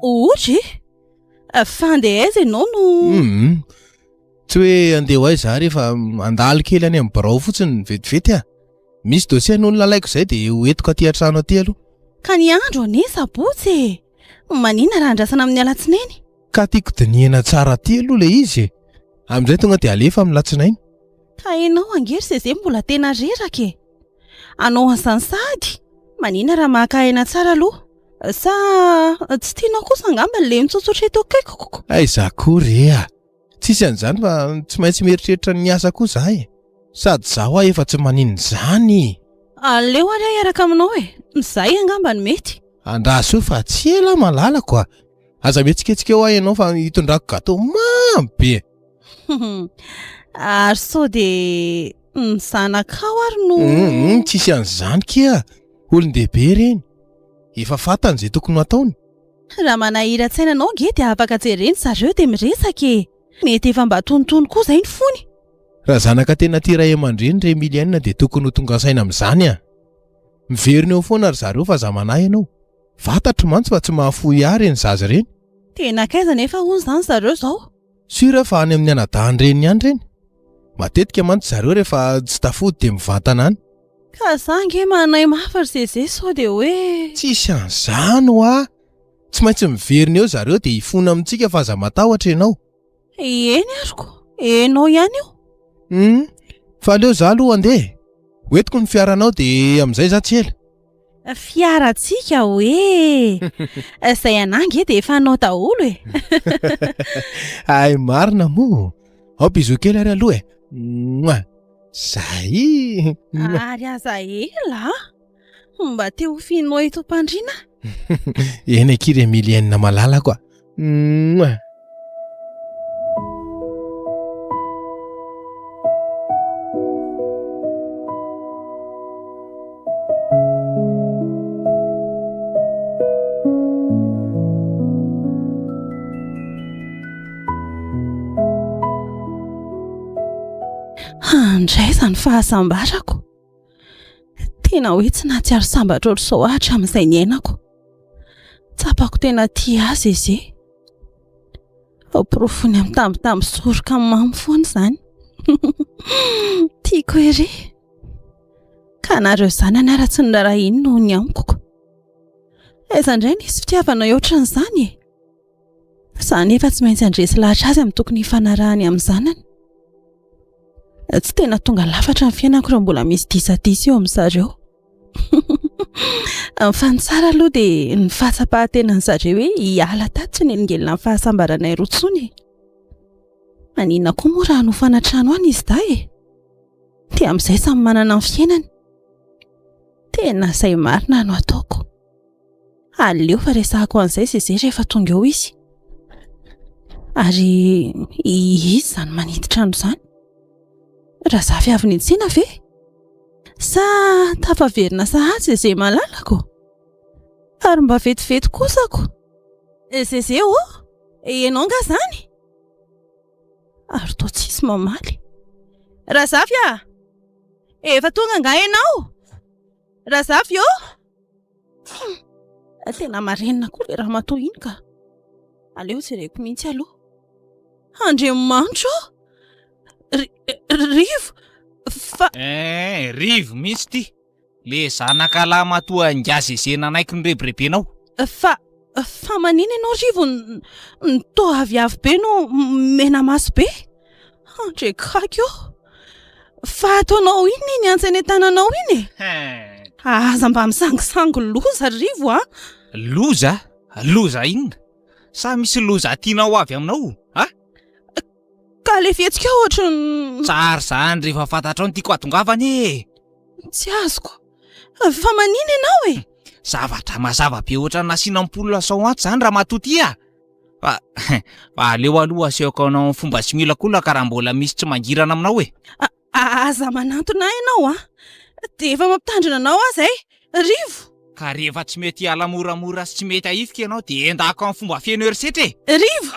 Ohatra e! Fa andeha aiza ianao no. Hum. Tsy hoe andeha ho aiza ary fa handalo kely any amin'ny birao fotsiny vetivety aho. Misy dossier an'olona alaiko izay dia ho entiko aty an-trano aty aloha. Ka ny andro anie sabotsy e! Maninona raha andrasana amin'ny alatsinainy? Ka tiako dinihina tsara aty aloha ilay izy e! Amin'izay tonga dia alefa amin'ny latsinainy. Ka ianao ange ry Zeze mbola tena reraka e! Hanao an'izany sahady? Maninona raha maka aina tsara aloha? Sa tsy tianao kosa angamba ilay mitsotsotra eto akaikiko? Aiza koa re a! Tsisy an'izany fa tsy maintsy mieritreritra ny asa koa za e! Sady za hoa efa tsy maninona izany! Aleo ary aho hiaraka aminao e! Izay angamba no mety. Andraso eo fa tsy ela aho malalako a! Aza mihetsiketsika eo aho ianao fa hitondrako gateau mamy be! Ary sao dia ny zanakao ary no. Hum, tsisy an'izany kia! Olon-dehibe ireny. Efa fantany izay tokony ho ataony. Raha manahiran-tsaina anao ange dia afaka jereny zareo dia miresaka e! Mety efa mba tonitony koa izay ny fony. Raha zanaka tena tia ray aman-dreny ry Emilienne dia tokony ho tonga saina amin'izany an! Miverina eo foana ry zareo fa aza manahy ianao. Fantatro mantsy fa tsy mahafoy ahy ireny zaza ireny. Tena akaiza nefa hono izany zareo izao? Sûr aho fa any amin'ny anadahin-dreniny any ireny. Matetika mantsy zareo rehefa tsy tafody dia mivantana any. Ka za ange manahy mafy ry Zeze sao dia hoe. Tsisy an'izany hoa! Tsy maintsy miverina eo zareo dia hifona amintsika fa aza matahotra ianao. Eny ary ko, enao ihany io. Hum, fa aleo za aloha handeha e. Hoentiko ny fiaranao dia amin'izay za tsy ela. Fiarantsika hoe! Izay anà ange dia efa anao daholo e! Hay marina moa! Ao bisous kely ary aloha e! Mouah! Zay! Ary aza ela a! Mba te ho finao eto am-pandriana aho. Eny akia ry Emilienne malalako a! Mouah! Handray izany fahasambarako. Tena hoe tsy nahatsiaro sambatra ohatr'izao aho hatramin'izay niainako. Tsapako tena tia azy izy. Porofoiny amin'ny tambitamby soroka mamy foana izany. Tiako ery. Ka nareo zanany ara tsy niraharahiany noho ny amiko. Aiza indray nisy fitiavana ohatran'izany e? Za nefa tsy maintsy handresy lahatra azy amin'ny tokony hifanarahany amin'ny zanany. Tsy tena tonga lafatra ny fiainako raha mbola misy disadisa eo amin'ny zareo. Fa ny tsara aloha dia ny fahatsapahan-tenan'ny zareo hoe hiala tato tsy hanelingelina ny fahasambaranay roa intsony e. Maninona koa moa raha hanofana trano any izy dahy e? Dia amin'izay samy manana ny fiainany. Tena izay marina no ataoko. Aleo fa resahako an'izay Zeze rehefa tonga eo izy. Ary iza izany manidy trano izany? Razafy avy niantsena ve? Sa tafaverina sahady Zeze malalako? Ary mba vetivety kosa ko! Zeze ô! Ianao angaha izany? Ary toa tsisy mamaly. Razafy a! Efa tonga angaha ianao? Razafy ô! Tena marenina koa ilay ramatoa iny ka. Aleo jereko mihitsy aloha. Andriamanitra ô! Rivo! Fa. Eh, Rivo mihitsy ity. Le zanaka lahy matoa ingahy Zeze nanaiky nirebirebenao. Fa. Fa manina ianao Rivo no toa aviavy be no mena maso be? Andriakaky ô! Fa ataonao inona iny antsy eny an-tananao iny e? Aza mba misangisangy loza Rivo a! Loza? Loza inona? Sa misy loza tianao ho avy aminao a? Ka le fihetsikao ohatry ny... Tsara izany rehefa fantatrao ny tiako hahatongavana e! Tsy azoko. Fa manina ianao e? Zavatra mazava be ohatran'ny nasiana ampoule sao antsy izany ramatoa ty a! Fa fa aleo aloha asehoko anao amin'ny fomba tsy miolakolaka raha mbola misy tsy mangirana aminao e! Aza manantona ahy ianao a! Dia efa mampitandrina anao aho izay! Rivo! Ka rehefa tsy mety hiala moramora sy tsy mety hahifika ianao dia endahako amin'ny fomba feno herisetra e! Rivo!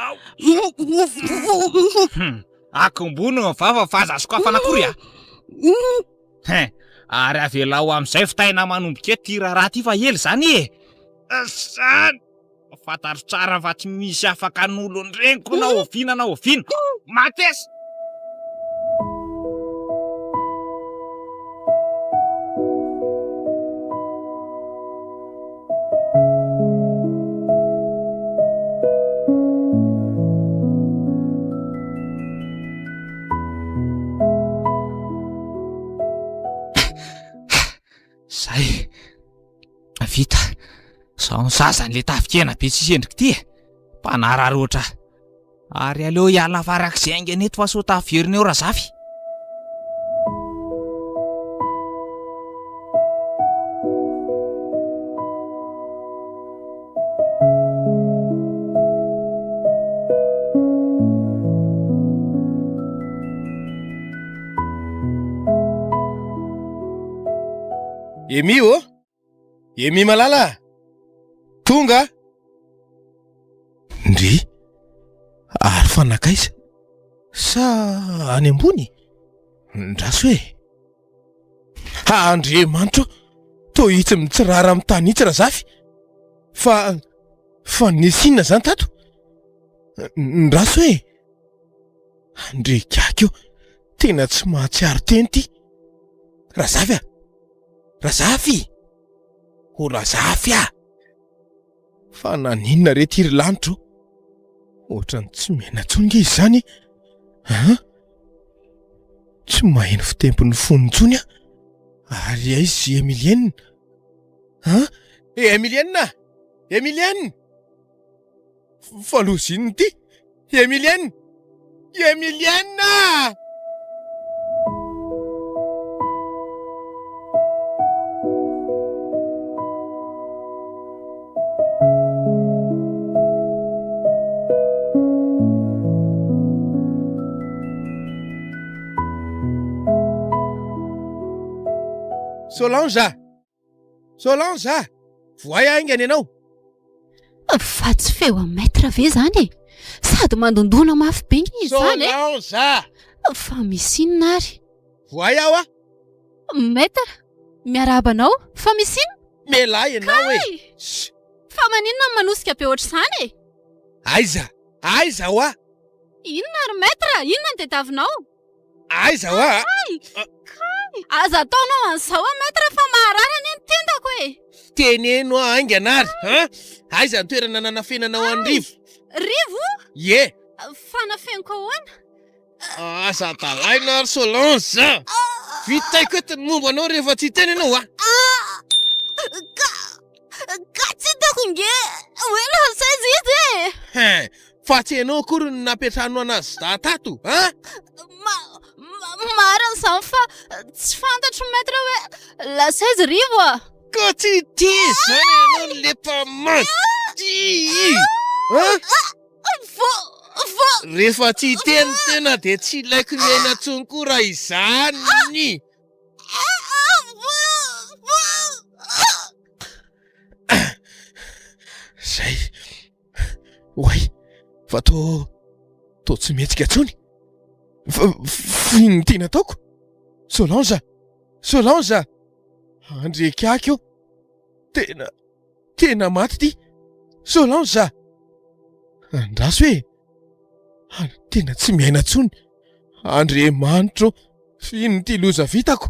Hum! Akombony ny vava fa aza sokafana akory a! Hein! Ary avelao amin'izay fitaina manomboka eto ity raharaha ity fa ela izany e! Zany! Fantaro tsara fa tsy misy afaka hanolo ny reniko na oviana na oviana. Matesa! Zao ny sasany le tafikena be tsisy endrika ity e. Mpanararaotra ahy. Ary aleo hiala farak'izay haingana eto fa sao tafiverina eo Razafy. Emi ô! Emi malala! Tonga ah! Ndry! Ary fa nankaiza? Sa any ambony? Ndraso e! Andriamanitra ô! Toa itsy mitsirara amin'ny tany itsy Razafy! Fa, fa nisy inona izany tato? Ndraso e! Andriagaky ô! Tena tsy mahatsiaro tena ity! Razafy a! Razafy! O Razafy a! Fa naninona re ty ry lanitra ô? Ohatran'ny tsy miaina intsony nge izy izany e! An? Tsy maheno fitempon'ny fony intsony aho. Ary aiza i Emilienne? An? E Emilienne! Emilienne! Fa loza inona ity? Emilienne! Emilienne! Solange a! Solange a! Vohay haingana ianao! Fa tsy feo an'i maître ve izany e? Sady mandondona mafy be nge izy izany e! Solange a! Fa misy inona ary? Vohay aho a! Maître, miarahaba anao, fa misy inona? Mialà ianao e! Kay! Fa maninona no manosika be ohatr'izany e? Aiza? Aiza hoa? Inona ry maître? Inona no tadiavinao? Aiza hoa? Kay! Kay! Aza ataonao an'izao a maître fa maharary anie ny tendako e! Teneno aho haingana ary an! Aiza ny toerana nanafenanao an'i Rivo? Rivo? Ie! Fanafeniko ahoana? Aza adalaina ary Solange a! Vitaiko eto ny momba anao rehefa tsy hiteny ianao a! Ka, ka tsy hitako nge hoe lasa aiza izy e! Hein! Fa tsy ianao akory no nampiantrano anazy za tato a! Ma, ma, marina izany fa tsy fantatro maître hoe lasa aiza Rivo a! Ka tsy tia izany ianao le mpamangy! An! Rehefa tsy hiteny ny tena dia tsy ilaiko ny aina intsony koa raha izany. Zay. Oay, fa toa toa tsy mihetsika intsony. Fa inona no tiana ataoko? Solange! Solange! Andriakiaky ô! Tena Tena maty ity! Solange a! Andraso e! Ary tena tsy miaina intsony! Andriamanitro ô! F'inona ity loza vitako?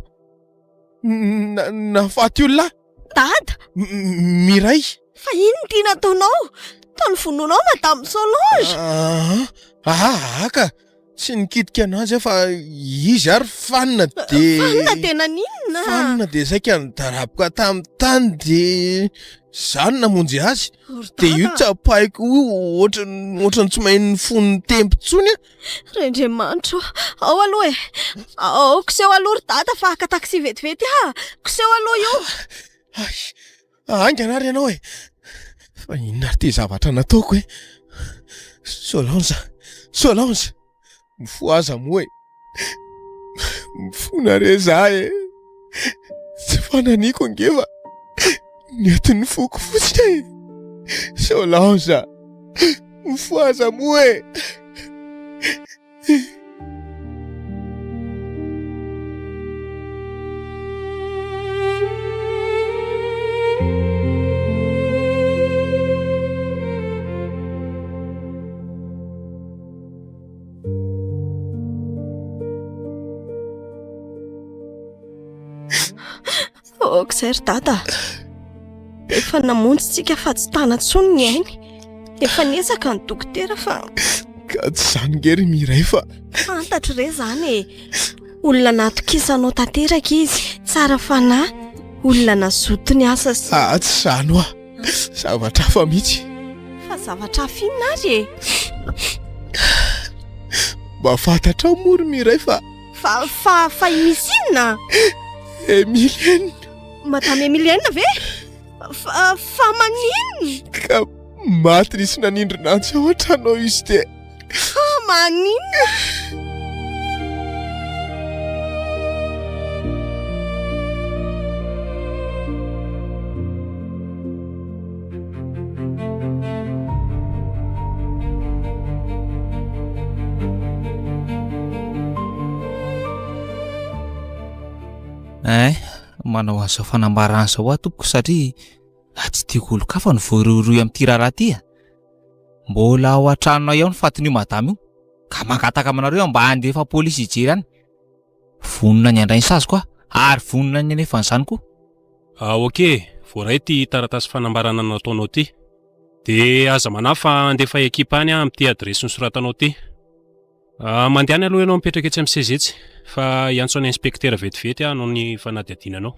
Na, nahafaty olona aho! Dada! Miray! Fa inona ity nataonao? Toa novonoinao Madame Solange! Aa, aa, ka! Tsy nikitika anazy aho fa izy ary fanina de. Fanina de naninona? Fanina de saika nidaraboka tamin'ny tany de za no namonjy azy. De io tsapaiko io ohatran'ny ohatran'ny tsy mahay ny fony mitempo intsony aho. Ry Andriamanitra ô! Ao aloha e! Ao koseho aloha ry dada fa haka taxi vetivety aho. Koseho aloha io. Hay! Haingana ary ianao e! Fa inona ary ity zavatra nataoko e? Solange! Solange! Mifohaza moa e! Mifona re za e! Tsy fananiko ange fa nentin'ny foko fotsiny e! Solange! Mifohaza moa e! Ok izay ry dada. Efa namonjy tsika fa tsy tana intsony ny ainy. Efa niezaka ny dokotera fa... Ka tsy izany nge ry Miray fa... Fantatro re izany e. Olona natokisanao tanteraka izy, tsara fanahy, olona nazoto niasa sy... Ah, tsy izany hoa. Zavatra hafa mihitsy. Fa zavatra hafa inona ary e? Mba fantatrao moa ry Miray fa. Fa, fa, fa misy inona? Emilienne. Madame Emilienne ve? Fa, fa maninona? Ka maty nisy nanindrona antsy ao an-trano ao izy dia. Fa maninona? Ein, manao an'izao fanambarana izao aho tompoko satria tsy tiako olon-kafa no voarohirohy amin'ity raharaha ity a. Mbola ao an-tranonay ao ny fatin'io madama io ka mangataka aminareo aho mba handefa polisy hijery any. Vonona ny handray ny saziko aho ary vonona ny hanefa an'izany koa. Ah ok, voaray ity taratasy fanambarana nataonao ity. Dia aza manahy fa handefa ekipa any aho amin'ity adiresy nosoratanao ity. Ah, mandehana aloha ianao mipetraka etsy amin'ny seza etsy fa hiantso an'i inspektera vetivety aho hanao ny fanadihadiana anao.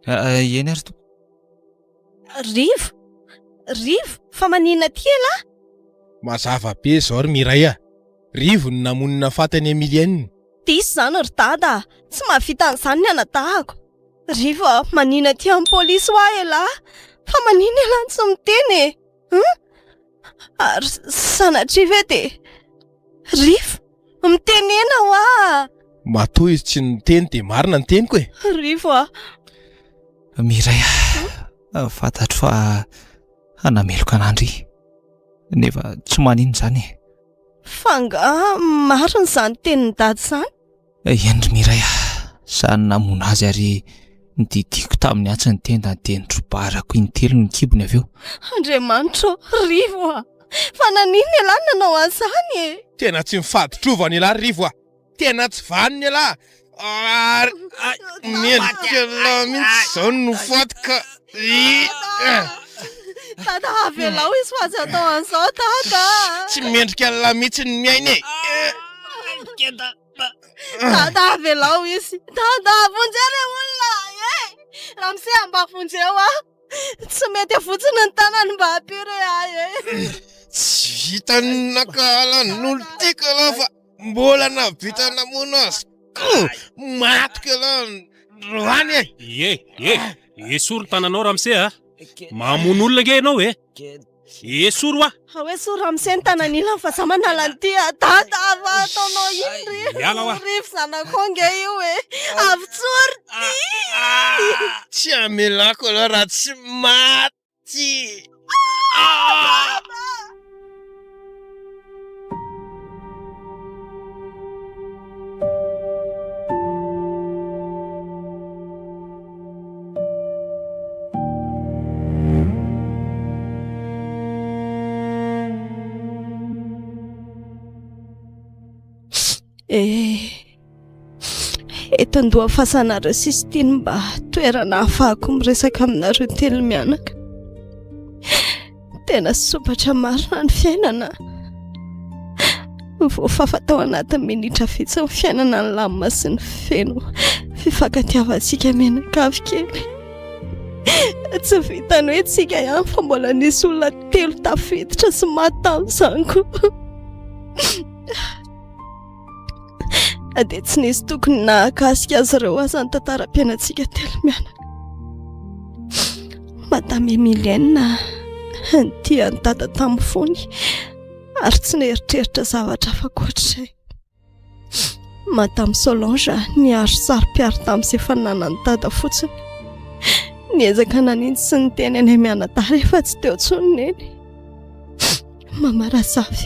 Ah, eny ary tompoko. Rivo! Rivo! Fa maninona aty elah? Mazava be izao ry Miray a! Rivo no namono nafaty an'i Emilienne. Diso izany ry dada a! Tsy mahavita an'izany ny anadahako. Rivo a! Maninona aty amin'ny polisy hoa elah? Fa maninona elah no tsy miteny e? Hum? Ary sanatria ve dia. Rivo! Mitenena hoa! Matoa izy tsy niteny dia marina ny teniko e! Rivo a! Miray a! Fantatro fa hanameloka an'Andry. Nefa tsy maninona izany e! Fa angaha marina izany tenin'i Dada izany? Eny ry Miray a! Za no namono azy ary nodidiako tamin'ny antsy ny tendany dia notrobarako intelo ny kibony avy eo. Andriamanitra ô! Rivo a! Fa naninona ialahy no nanao an'izany e? Tena tsy mifaditrovana ialahy ry Rivo a! Tena tsy vanona ialahy ary mendrika ialahy mihitsy izao no faty ka. Dada avelao izy fa aza atao an'izao dada. Tsy mendrika ialahy mihitsy ny miaina e. Dada avelao izy. Dada vonjeo re olona e. Ramose mba vonjeo aho. Tsy mety fotsiny ny tanany mba ampio re ahy e. Tsy vitan'ny nankahala an'olon-tiako ialahy fa mbola nahavita namono azy koa. Matiko ialahy androany e. Ie, ie, esory ny tananao ramose a! Mamono olona ange ianao e! Esory hoa! Ao esory ramose ny tanan'ilany fa za manala an'ity a! Dada fa ataonao ino ry? Miala hoa! Rivo zanako ange io e! Avotsory ty! Tsy hamelako ialahy raha tsy maty! Dada! Eh, eto an-doha-fasanareo sisa ity no mba toerana ahafahako miresaka aminareo telo mianaka. Tena sompatra marina ny fiainana. Voafafa tao anatin'ny minitra vitsy ny fiainana nilamina sy ny feno fifankatiavantsika mianakavy kely. Tsy vitan'ny hoe tsika ihany fa mbola nisy olona telo tafiditra sy maty tamin'izany koa. Na dia tsy nisy tokony nahakasika azy ireo aza ny tantaram-piainantsika telo mianaka. Madame Emilienne nitia an'i Dada tamin'ny fony ary tsy nieritreritra zavatra hafa ankoatr'izay. Madame Solange niaro saro-piaro tamin'izay efa nanan'i Dada fotsiny. Niezaka nanintsy sy niteny anay mianadahy rehefa tsy teo intsony Neny. Mama Razafy,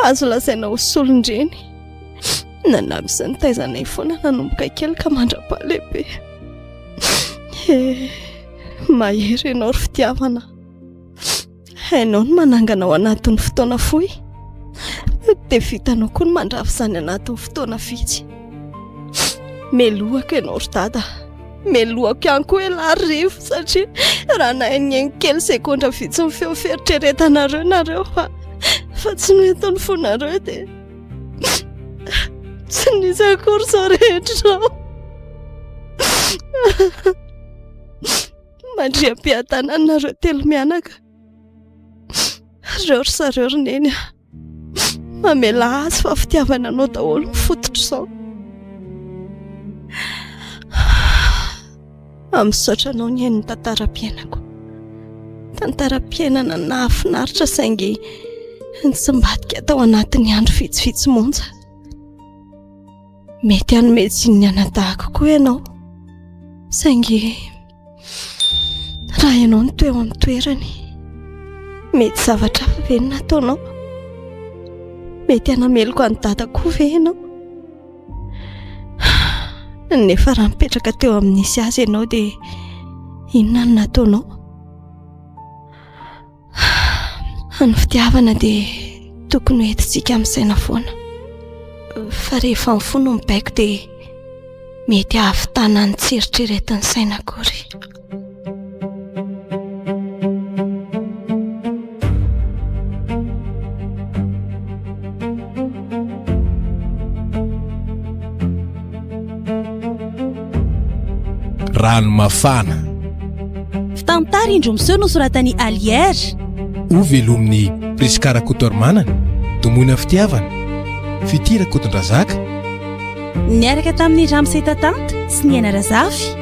azo lazaina ho solon-dreny. Nanampy sy nitaiza anay foana nanomboka kely ka mandra-pahalehibe. Eh, mahery ianao ry fitiavana. Hainao ny manangana ao anatin'ny fotoana fohy, dia vitanao koa ny mandrava izany anatin'ny fotoana vitsy. Melohako ianao ry dada. Melohako ihany koa ialahy ry Rivo satria raha nahay nihaino kely segondra vitsy ny feo fieritreretanareo nareo fa fa tsy noentin'ny fonareo dia tsy nisy akory izao rehetra izao. Mandriam-piadanana nareo telo mianaka. Reo ry zareo ry neny a. Mamela azy fa fitiavana anao daholo ny fototr'izao. Misaotra anao nihaino ny tantaram-piainako. Tantaram-piainana nahafinaritra saingy nitsimbadika tao anatin'ny andro vitsivitsy monja. Mety hanome tsiny ny anadahiko koa ianao. Saingy raha ianao no teo amin'ny toerany, mety zavatra hafa ve no nataonao? Mety hanameloka an'i Dada koa ve ianao? Nefa raha nipetraka teo amin'ny nisy azy ianao dia inona no nataonao? Ny fitiavana dia tokony ho entintsika amin'ny saina foana. Fa rehefa ny fo no mibaiko dia mety hahavitana ny tsy eritreretin'ny saina akory. Rano mafana. Fitantara indro miseho nosoratan'i Alière. Ho velomin'i Prisca Rakotoarimanana, Domoina Fitiavana, Fitia Rakotondrazaka. Niaraka tamin'i Ramose Tatanta sy Niaina Razafy.